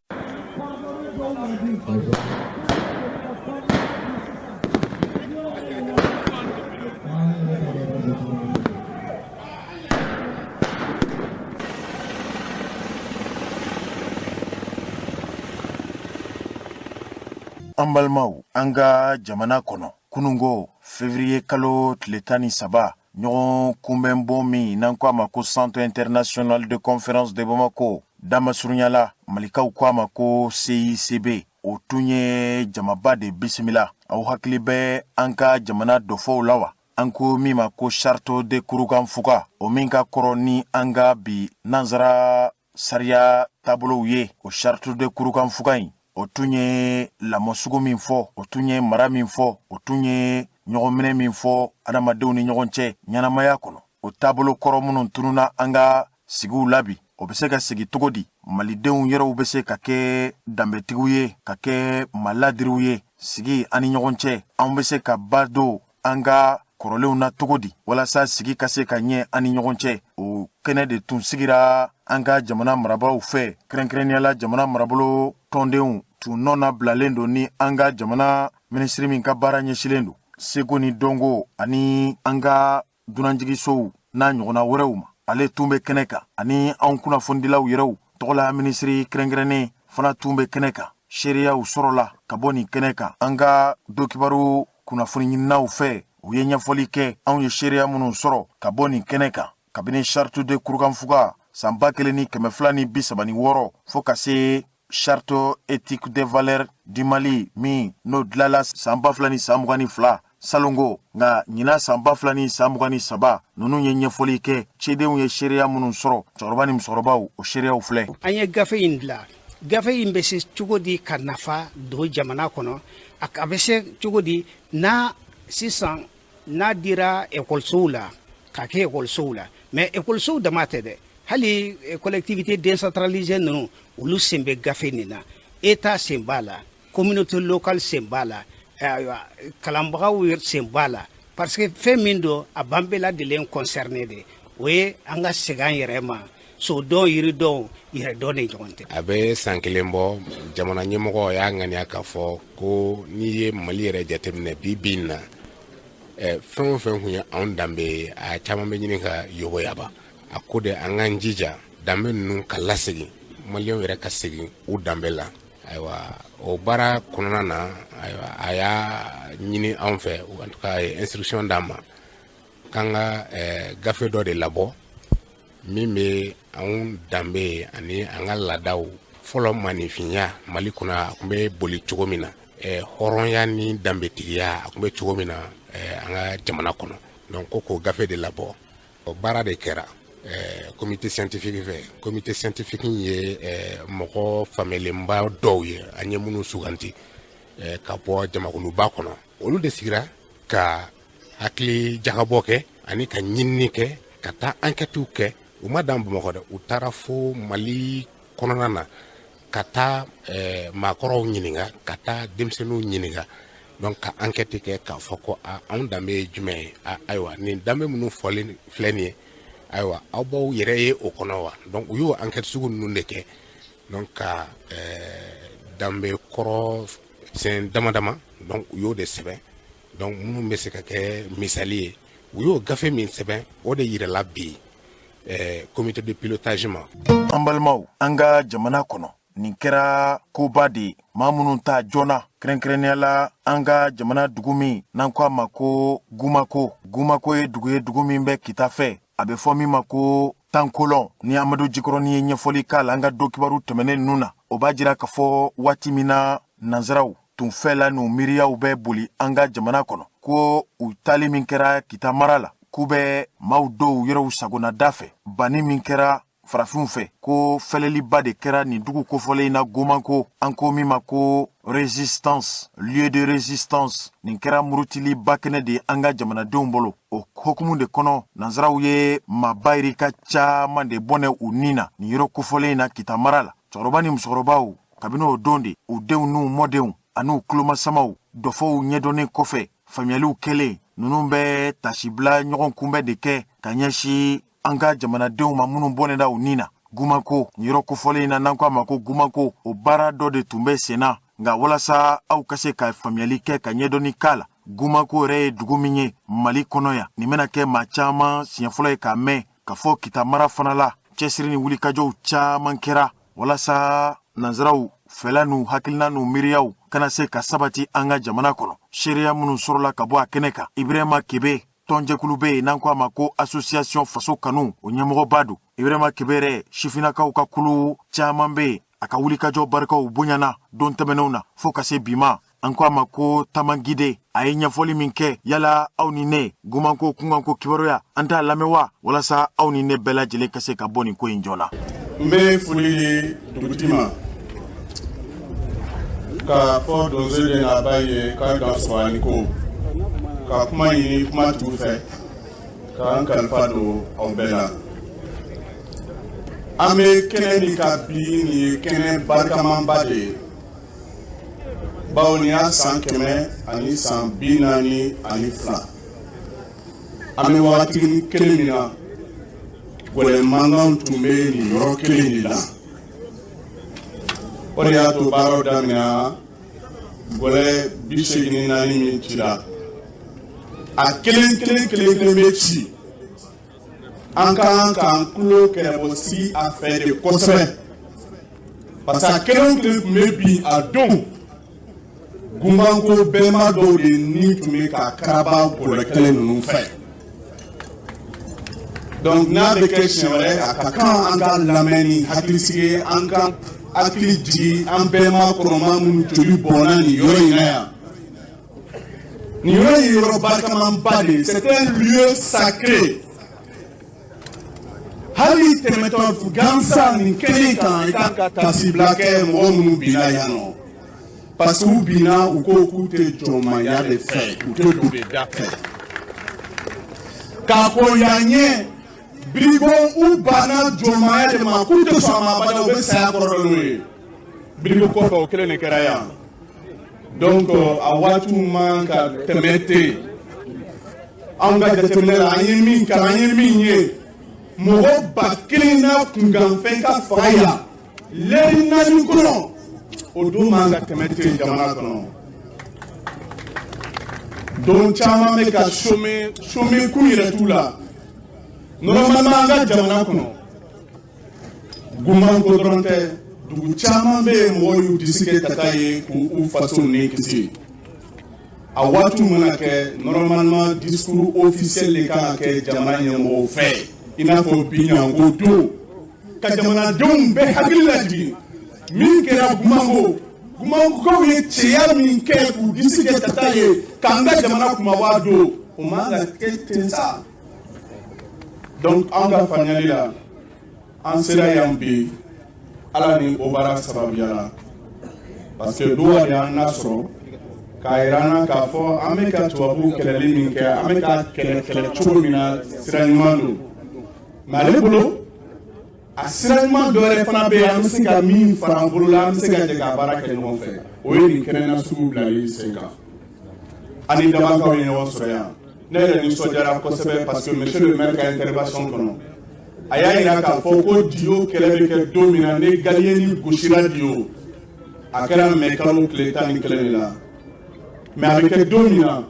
An balimaw, an ka jamana kɔnɔ, kunungo février kalo tile 13, ɲɔgɔn kunbɛnbon min n'an ko a ma ko Centre international de conférence de Bamako, damasurunyala malikaw ko a ma ko CICB, o tun ye jamaba de bisimila. Aw hakili bɛ an ka jamana dɔfɔw la wa? An ko min ma ko Charte de Kurukanfuga, o min ka kɔrɔ ni an ka bi nansara sariya taabolow ye. O Charte de Kurukanfuga in, o tun ye lamɔ sugu min fɔ, o tun ye mara min fɔ, o tun ye ɲɔgɔnminɛ min fɔ adamadenw ni ɲɔgɔn cɛ ɲɛnamaya kɔnɔ, o taabolo kɔrɔ minnu tununa an ka sigiw la bi, o bɛ se ka sigi cogo di? Malidenw yɛrɛw bɛ se ka kɛ danbetigiw ye, ka kɛ maladiriw ye sigi an ni ɲɔgɔn cɛ? Anw bɛ se ka ba don an ka kɔrɔlenw na cogo di walasa sigi ka se ka ɲɛ an ni ɲɔgɔn cɛ? O kɛnɛ de tun sigira an ka jamana marabaaw fɛ, kɛrɛnkɛrɛnnenya la jamana marabolo tɔndenw tun nɔ na bilalen don ni an ka jamana minisiri min ka baara ɲɛsilen don seko ni dɔnko ani an ka dunanjigisow n'a ɲɔgɔnna wɛrɛw ma, ale tun bɛ kɛnɛ kan, ani anw kunnafonidilaw yɛrɛw tɔgɔla minisiri kɛrɛnkɛrɛnnen. fana tun bɛ kɛnɛ kan. Seereyaw sɔrɔla ka bɔ nin kɛnɛ kan an ka donkibaru kunnafoni ɲininaw fɛ. U ye ɲɛfɔli kɛ anw ye seereya minnu sɔrɔ ka bɔ nin kɛnɛ kan kabini charte de Kurukanfuga san 1236 fo ka se charte éthique des valeurs du Mali min n'o dilala san 2022 salongo. Nka ɲinan san 2023, ninnu ye ɲɛfɔli kɛ. Cidenw ye seereya minnu sɔrɔ, cɛkɔrɔba ni musokɔrɔbaw, o seereyaw filɛ. An ye gafe in dilan. Gafe in bɛ se cogo di ka nafa don jamana kɔnɔ? A bɛ se cogo di n'a sisan n'a dira ekɔlisow la, ka kɛ ekɔlisow la? Mais ekɔlisow dama tɛ dɛ, hali collectivité décentralisée ninnu, olu sen bɛ gafe nin na. État sen b'a la, communauté locale sen b'a la, ayiwa, kalanbagaw sen b'a la, parce que fɛn min don, a b'an bɛɛ lajɛlen concerné de. O ye an ka segin an yɛrɛ ma, sodɔn, yiridɔn, yɛrɛdɔn ni ɲɔgɔn cɛ. A bɛ san kelen bɔ, jamana ɲɛmɔgɔ y'a ŋaniya k'a fɔ ko n'i ye Mali yɛrɛ jateminɛ bi bi in na, fɛn o fɛn tun ye anw danbe ye, a caman bɛ ɲini ka yoboyaba. A ko de an k'an jija danbe ninnu ka lasegin, maliyɛnw yɛrɛ ka segin u danbe la. Ayiwa, o baara kɔnɔna na, ayiwa, a y'a ɲini anw fɛ, en tout cas a ye instruction d'an ma k'an ka gafe dɔ de labɔ min bɛ anw danbe ani an ka laadaw fɔlɔ. Maninfinya Mali kɔnɔ, a tun bɛ boli cogo min na, hɔrɔnya ni danbetigiya, a tun bɛ cogo min na an ka jamana kɔnɔ. Donc ko k'o gafe de labɔ. O baara de kɛra comité scientifique fɛ. Comité scientifique ye mɔgɔ faamuyalenba dɔw ye, an ye minnu suganti ka bɔ jamakuluba kɔnɔ. Olu de sigira ka hakili jagabɔ kɛ ani ka ɲinini kɛ, ka taa enquêtew kɛ. U ma dan Bamakɔ dɛ, u taara fo Mali kɔnɔna na, ka taa maakɔrɔw ɲininka, ka taa denmisɛnninw ɲininka. Donc ka enquête kɛ k'a fɔ ko anw danbe ye jumɛn ye? Ayiwa, nin danbe minnu fɔlen filɛ nin ye, ayiwa, aw b'aw yɛrɛ ye o kɔnɔ wa? Donc u y'o enquête sugu ninnu de kɛ. Donc ka danbe kɔrɔ sen dama dama, donc u y'o de sɛbɛn, donc minnu bɛ se ka kɛ misali ye. U y'o gafe min sɛbɛn, o de yirala bi comité de pilotage ma. An balimaw, an ka jamana kɔnɔ, nin kɛra koba de ye maa minnu ta joona, kɛrɛnkɛrɛnnenya la an ka jamana dugu min n'an ko a ma ko Gumako. Gumako ye dugu ye, dugu min bɛ Kita fɛ, a bɛ fɔ min ma ko Tankolɔn. Ni Amadu Jikɔrɔni ye ɲɛfɔli k'a la an ka don kibaru tɛmɛnen ninnu na, o b'a jira k'a fɔ waati min na nansaraw tun fɛla n'u miiriyaw bɛ boli an ka jamana kɔnɔ, ko u taali min kɛra Kita mara la, k'u bɛ maaw dɔw yɛrɛw sagonada fɛ, banni min kɛra farafinw fɛ, ko fɛlɛliba de kɛra nin dugu kofɔlen in na, Gomako, an ko min ma ko résistance, lieu de résistance. Nin kɛra murutiliba kɛnɛ de ye an ka jamanadenw bolo. O hokumu de kɔnɔ, nansaraw ye maaba yirika caaman de bɔnɛ u nin na nin yɔrɔ kofɔlen in na Kita mara la. Cɛkɔrɔba ni musokɔrɔbaw, kabini o don de, u denw n'u mɔdenw an'u kulomasamaw dɔfɔw ɲɛdɔnnen kɔfɛ, faamuyaliw kɛlen, ninnu bɛ tasibila ɲɔgɔn kunbɛn de kɛ ka ɲɛsin an ka jamanadenw ma minnu bɔnɛda u nin na Gumako, nin yɔrɔ kofɔlen in na n'an ko a ma ko Gumako. O baara dɔ de tun bɛ sen na. Nka walasa aw ka se ka faamuyali kɛ, ka ɲɛdɔnni k'a la, Gumako yɛrɛ ye dugu min ye Mali kɔnɔ yan, nin bɛna kɛ maa caman siɲɛ fɔlɔ ye k'a mɛn k'a fɔ Kita mara fana la, cɛsiri ni wulikajɔw caman kɛra walasa nansaraw fɛla n'u hakilina n'u miiriyaw kana se ka sabati an ka jamana kɔnɔ. Seereya minnu sɔrɔla ka bɔ a kɛnɛ kan, Ibrahima Kebe, tɔnjɛkulu bɛ yen n'an ko a ma ko association Faso Kanu, o ɲɛmɔgɔba don. Ibrahima Kebe yɛrɛ, sifinnakaw ka kulu caman bɛ yen, a ka wulikajɔ barikaw bonyana don tɛmɛnenw na fo ka se bi ma. An ko a ma ko Tamangide. A ye ɲɛfɔli min kɛ, yala aw ni ne Gumanko kunkanko kibaruya, an t'a lamɛn wa, walasa aw ni ne bɛɛ lajɛlen ka se ka bɔ nin ko in joona? N bɛ foli di dugutigi ma, k'a fɔ donso de n'a ba ye k'a dansɔgɔ ani ko ka kuma ɲini kuma tigiw fɛ, k'an kalifa don aw bɛɛ la. An bɛ kɛnɛ min kan bi, nin ye kɛnɛ barikamanba de ye, bawo nin y'a san 142. An bɛ wagati kelen min na, gɛlɛ mankan tun bɛ nin yɔrɔ kelen de la. O de y'a to baaraw daminɛna. Gɛlɛ 84 min cira, a kelen kelen kelen kelen bɛ ci. An ka kan k'an tulo kɛrɛbɔ sigi a fɛ de kosɛbɛ. Parce que a kelen o kelen tun bɛ bin a don, Gumanko bɛnba dɔw de ni tun bɛ ka karaba kɔlɔ kelen ninnu fɛ. Donc n'a bɛ kɛ siɲɛ wɛrɛ, a ka kan an ka lamɛn ni hakilisigi ye, an ka hakili jigin an bɛnba kɔrɔma minnu joli bɔnna nin yɔrɔ in na yan. Nin yɔrɔ in ye yɔrɔ barikamanba de ye, c'est un lieu sacré. Hali tɛmɛtɔ gansan nin kɛnɛ kan, i kan ka tasibila kɛ mɔgɔ minnu binna yan nɔ, parce que u binna, u ko k'u tɛ jɔnmaya de fɛ, u tɛ don de da fɛ. K'a kɔn yan ɲɛ, Birigo, u banna jɔnmaya de ma, k'u tɛ sɔn a ma abada, u bɛ saya kɔrɔ n'o ye. Birigo kɔfɛ, o kelen de kɛra yan. Donc a waatiw man ka tɛmɛ ten. Anw ka jateminɛ la, an ye min kalan, an ye min ye, mɔgɔ 1000 n'a kunkanfɛn ka faga yan lɛri 4 kɔnɔ, o don man ka tɛmɛ ten jamana kɔnɔ. Don caman bɛ ka chômer, chômer kun yɛrɛ t'u la. Normalement, an ka jamana kɔnɔ, Gumanko dɔrɔn tɛ, dugu caman bɛ yen, mɔgɔw y'u disi kɛ ka taa yen k'u faso ni kisi. A waatiw mana kɛ, normalement discours officiel de kan ka kɛ jamana ɲɛmɔgɔw fɛ, i n'a fɔ bi ɲanko don, ka jamanadenw bɛɛ hakili lajigin min kɛra Gumanko. Gumankokaw ye cɛya min kɛ k'u disi kɛ ka taa yen k'an ka jamana kumaba don, o man ka kɛ ten sa. Donc an ka faamuyali la, an sera yan bi Ala ni o baara sababuya la, parce que duwa de y'an lasɔrɔ k'a yira an na k'a fɔ an bɛ ka tubabuw kɛlɛli min kɛ, an bɛ ka kɛlɛ kɛlɛ cogo min na, sira ɲuman don. Mais ale bolo, a sira ɲuman dɔ wɛrɛ fana bɛ yen, an bɛ se ka min fara an bolo la, an bɛ se ka jɛ ka baara kɛ ɲɔgɔn fɛ, o ye nin kɛnɛna sugu bilali sen kan. An ni Dabankaw ye ɲɔgɔn sɔrɔ yan. Ne yɛrɛ nisɔndiyara kosɛbɛ, parce que monsieur le maire ka intervention kɔnɔ, a y'a yira k'a fɔ ko Diyo kɛlɛ bɛ kɛ don min na, ni Galiyeni gosira Diyo, a kɛra mɛ kalo tile 11 de la. Mais a bɛ kɛ don min na,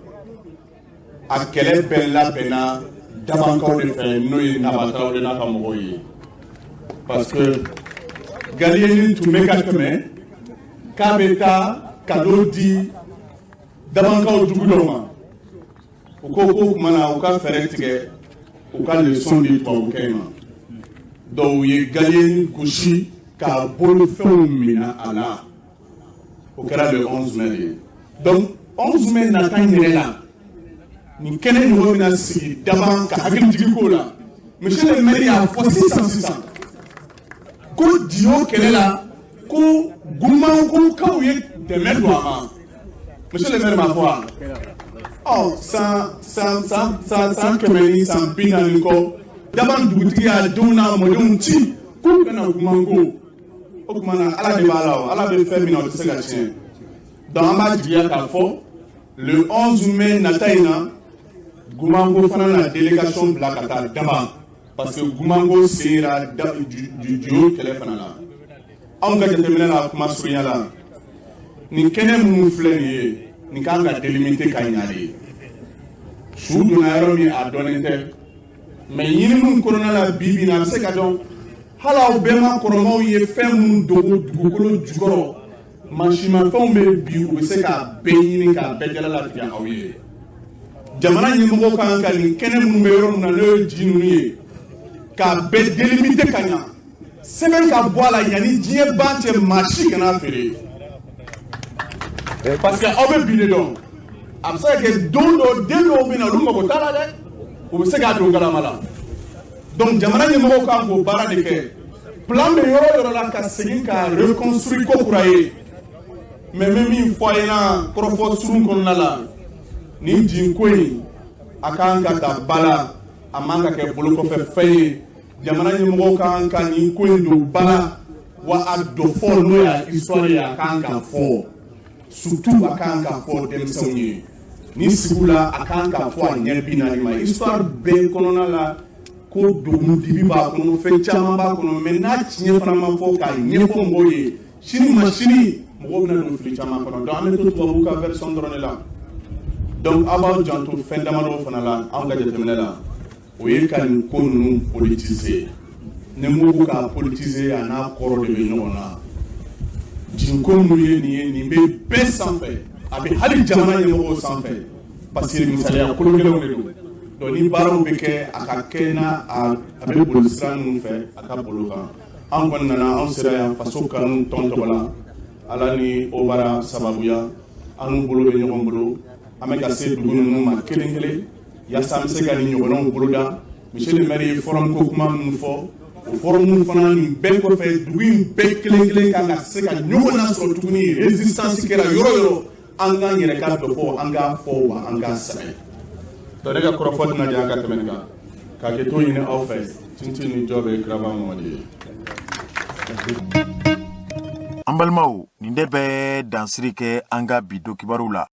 a kɛlɛ bɛɛ labɛnna Dabankaw de fɛ, n'o ye Naba Tarawele n'a ka mɔgɔw ye, parce que Galiyeni tun bɛ ka tɛmɛ k'a bɛ taa cadeau di Dabankaw dugu dɔ ma. U ko k'o tuma na, u ka fɛɛrɛ tigɛ, u ka leçon di tubabukɛ in ma. Donc u ye Galiyeni gosi k'a bolofɛnw minɛ a la. O kɛra le 11 mai de ye. Donc 11 mai nata in yɛrɛ la, nin kɛnɛ ɲɔgɔn bɛna sigi Daban ka hakili jigin k'o la. Monsieur le maire y'a fɔ sisan sisan ko Diyo kɛlɛ la, ko Gumankokaw ye dɛmɛ don a ma. Monsieur le maire m'a fɔ wa? Ɔ, san san san san san 100 ni san 40 kɔ, Daban dugutigi y'a denw n'a mɔdenw ci k'u kana Gumanko. O tuma na, Ala de b'a la, o Ala bɛ fɛn min na, o tɛ se ka tiɲɛ. Donc an b'a jigiya k'a fɔ le 11 mai nata in na, Gumanko fana na délégation bila ka taa Daban, parce que Gumanko sera Diyo kɛlɛ fana la. Anw ka jateminɛ la, kuma surunya la, nin kɛnɛ minnu filɛ nin ye, nin kan ka délimiter ka ɲa de. Su donna yɔrɔ min, a dɔnnen tɛ, mais ɲininiw kɔnɔna la, bi bi in na, a bɛ se ka dɔn. Hali aw bɛnba kɔrɔmaw ye fɛn minnu dogo dugukolo jukɔrɔ, mansimafɛnw bɛ bi, u bɛ se k'a bɛɛ ɲini k'a bɛɛ jala latigɛ aw ye. Jamana ɲɛmɔgɔw kan ka nin kɛnɛ minnu bɛ yɔrɔ min na, n'o ye ji ninnu ye, k'a bɛɛ délimiter ka ɲa, sɛbɛn ka bɔ a la yanni diɲɛ ban cɛ, maa si kana feere, parce que aw bɛ bi de dɔn. A bɛ se ka kɛ don dɔ, den dɔw bɛ na, olu mago t'a la dɛ, u bɛ se k'a don galama la. Donc jamana ɲɛmɔgɔw kan k'o baara de kɛ. Plan bɛ yɔrɔ o yɔrɔ la, ka segin ka reconstruire ko kura ye. Mais n bɛ min fɔ a ɲɛna kɔrɔfɔ surun kɔnɔna la, nin jinko in, a kan ka ta ba la, a man ka kɛ bolokɔfɛ fɛn ye. Jamana ɲɛmɔgɔw kan ka nin ko in don ba la, wa a dɔ fɔ, n'o y'a histoire ye, a kan ka fɔ, surtout a kan ka fɔ denmisɛnw ye ni sigiw la, a kan ka fɔ a ɲɛ 40 ma. Histoire bɛɛ kɔnɔna la, ko dogun dibi b'a kɔnɔ, fɛn caman b'a kɔnɔ, mais n'a tiɲɛ fana ma fɔ k'a ɲɛfɔ mɔgɔw ye, sini ma sini, mɔgɔw bɛna don fili caman kɔnɔ. Donc an bɛ to tubabuw ka version dɔrɔn de la. Donc aw b'aw janto fɛn damadɔ fana la. Anw ka jateminɛ la, o ye ka nin ko ninnu politiser. Ni n ko k'a politiser, a n'a kɔrɔ de bɛ ɲɔgɔn na. Jigin ko minnu ye nin ye, nin bɛ bɛɛ sanfɛ, a bɛ hali jamana ɲɛmɔgɔw sanfɛ, parce que misaliya kologɛlɛnw de don. Donc ni baaraw bɛ kɛ, a ka kɛ n'a a bɛ boli sira minnu fɛ, a ka boli o kan. An kɔni nana, anw sera yan faso kanu tɔn tɔgɔ la. Ala ni o baara sababuya, an n'u bolo bɛ ɲɔgɔn bolo. An bɛ ka se dugu ninnu ma kelen kelen yaasa an bɛ se ka nin ɲɔgɔnnaw boloda. Monsieur le maire ye forum ko kuma minnu fɔ, o forum fana, nin bɛɛ kɔfɛ, dugu in bɛɛ kelen kelen kan ka se ka ɲɔgɔn nasɔrɔ tuguni. Résistance kɛra yɔrɔ yɔrɔ, an k'an yɛrɛ ka dɔ fɔ, an k'a fɔ wa an k'a sɛbɛn. Donc ne ka kɔrɔfɔ tɛna janya ka tɛmɛ nin kan. K'a kɛ to ɲini aw fɛ, tintin ni jɔ bɛ kiraba Mamadi ye. An balimaw, nin de bɛ dansiri kɛ an ka bi don kibaru la.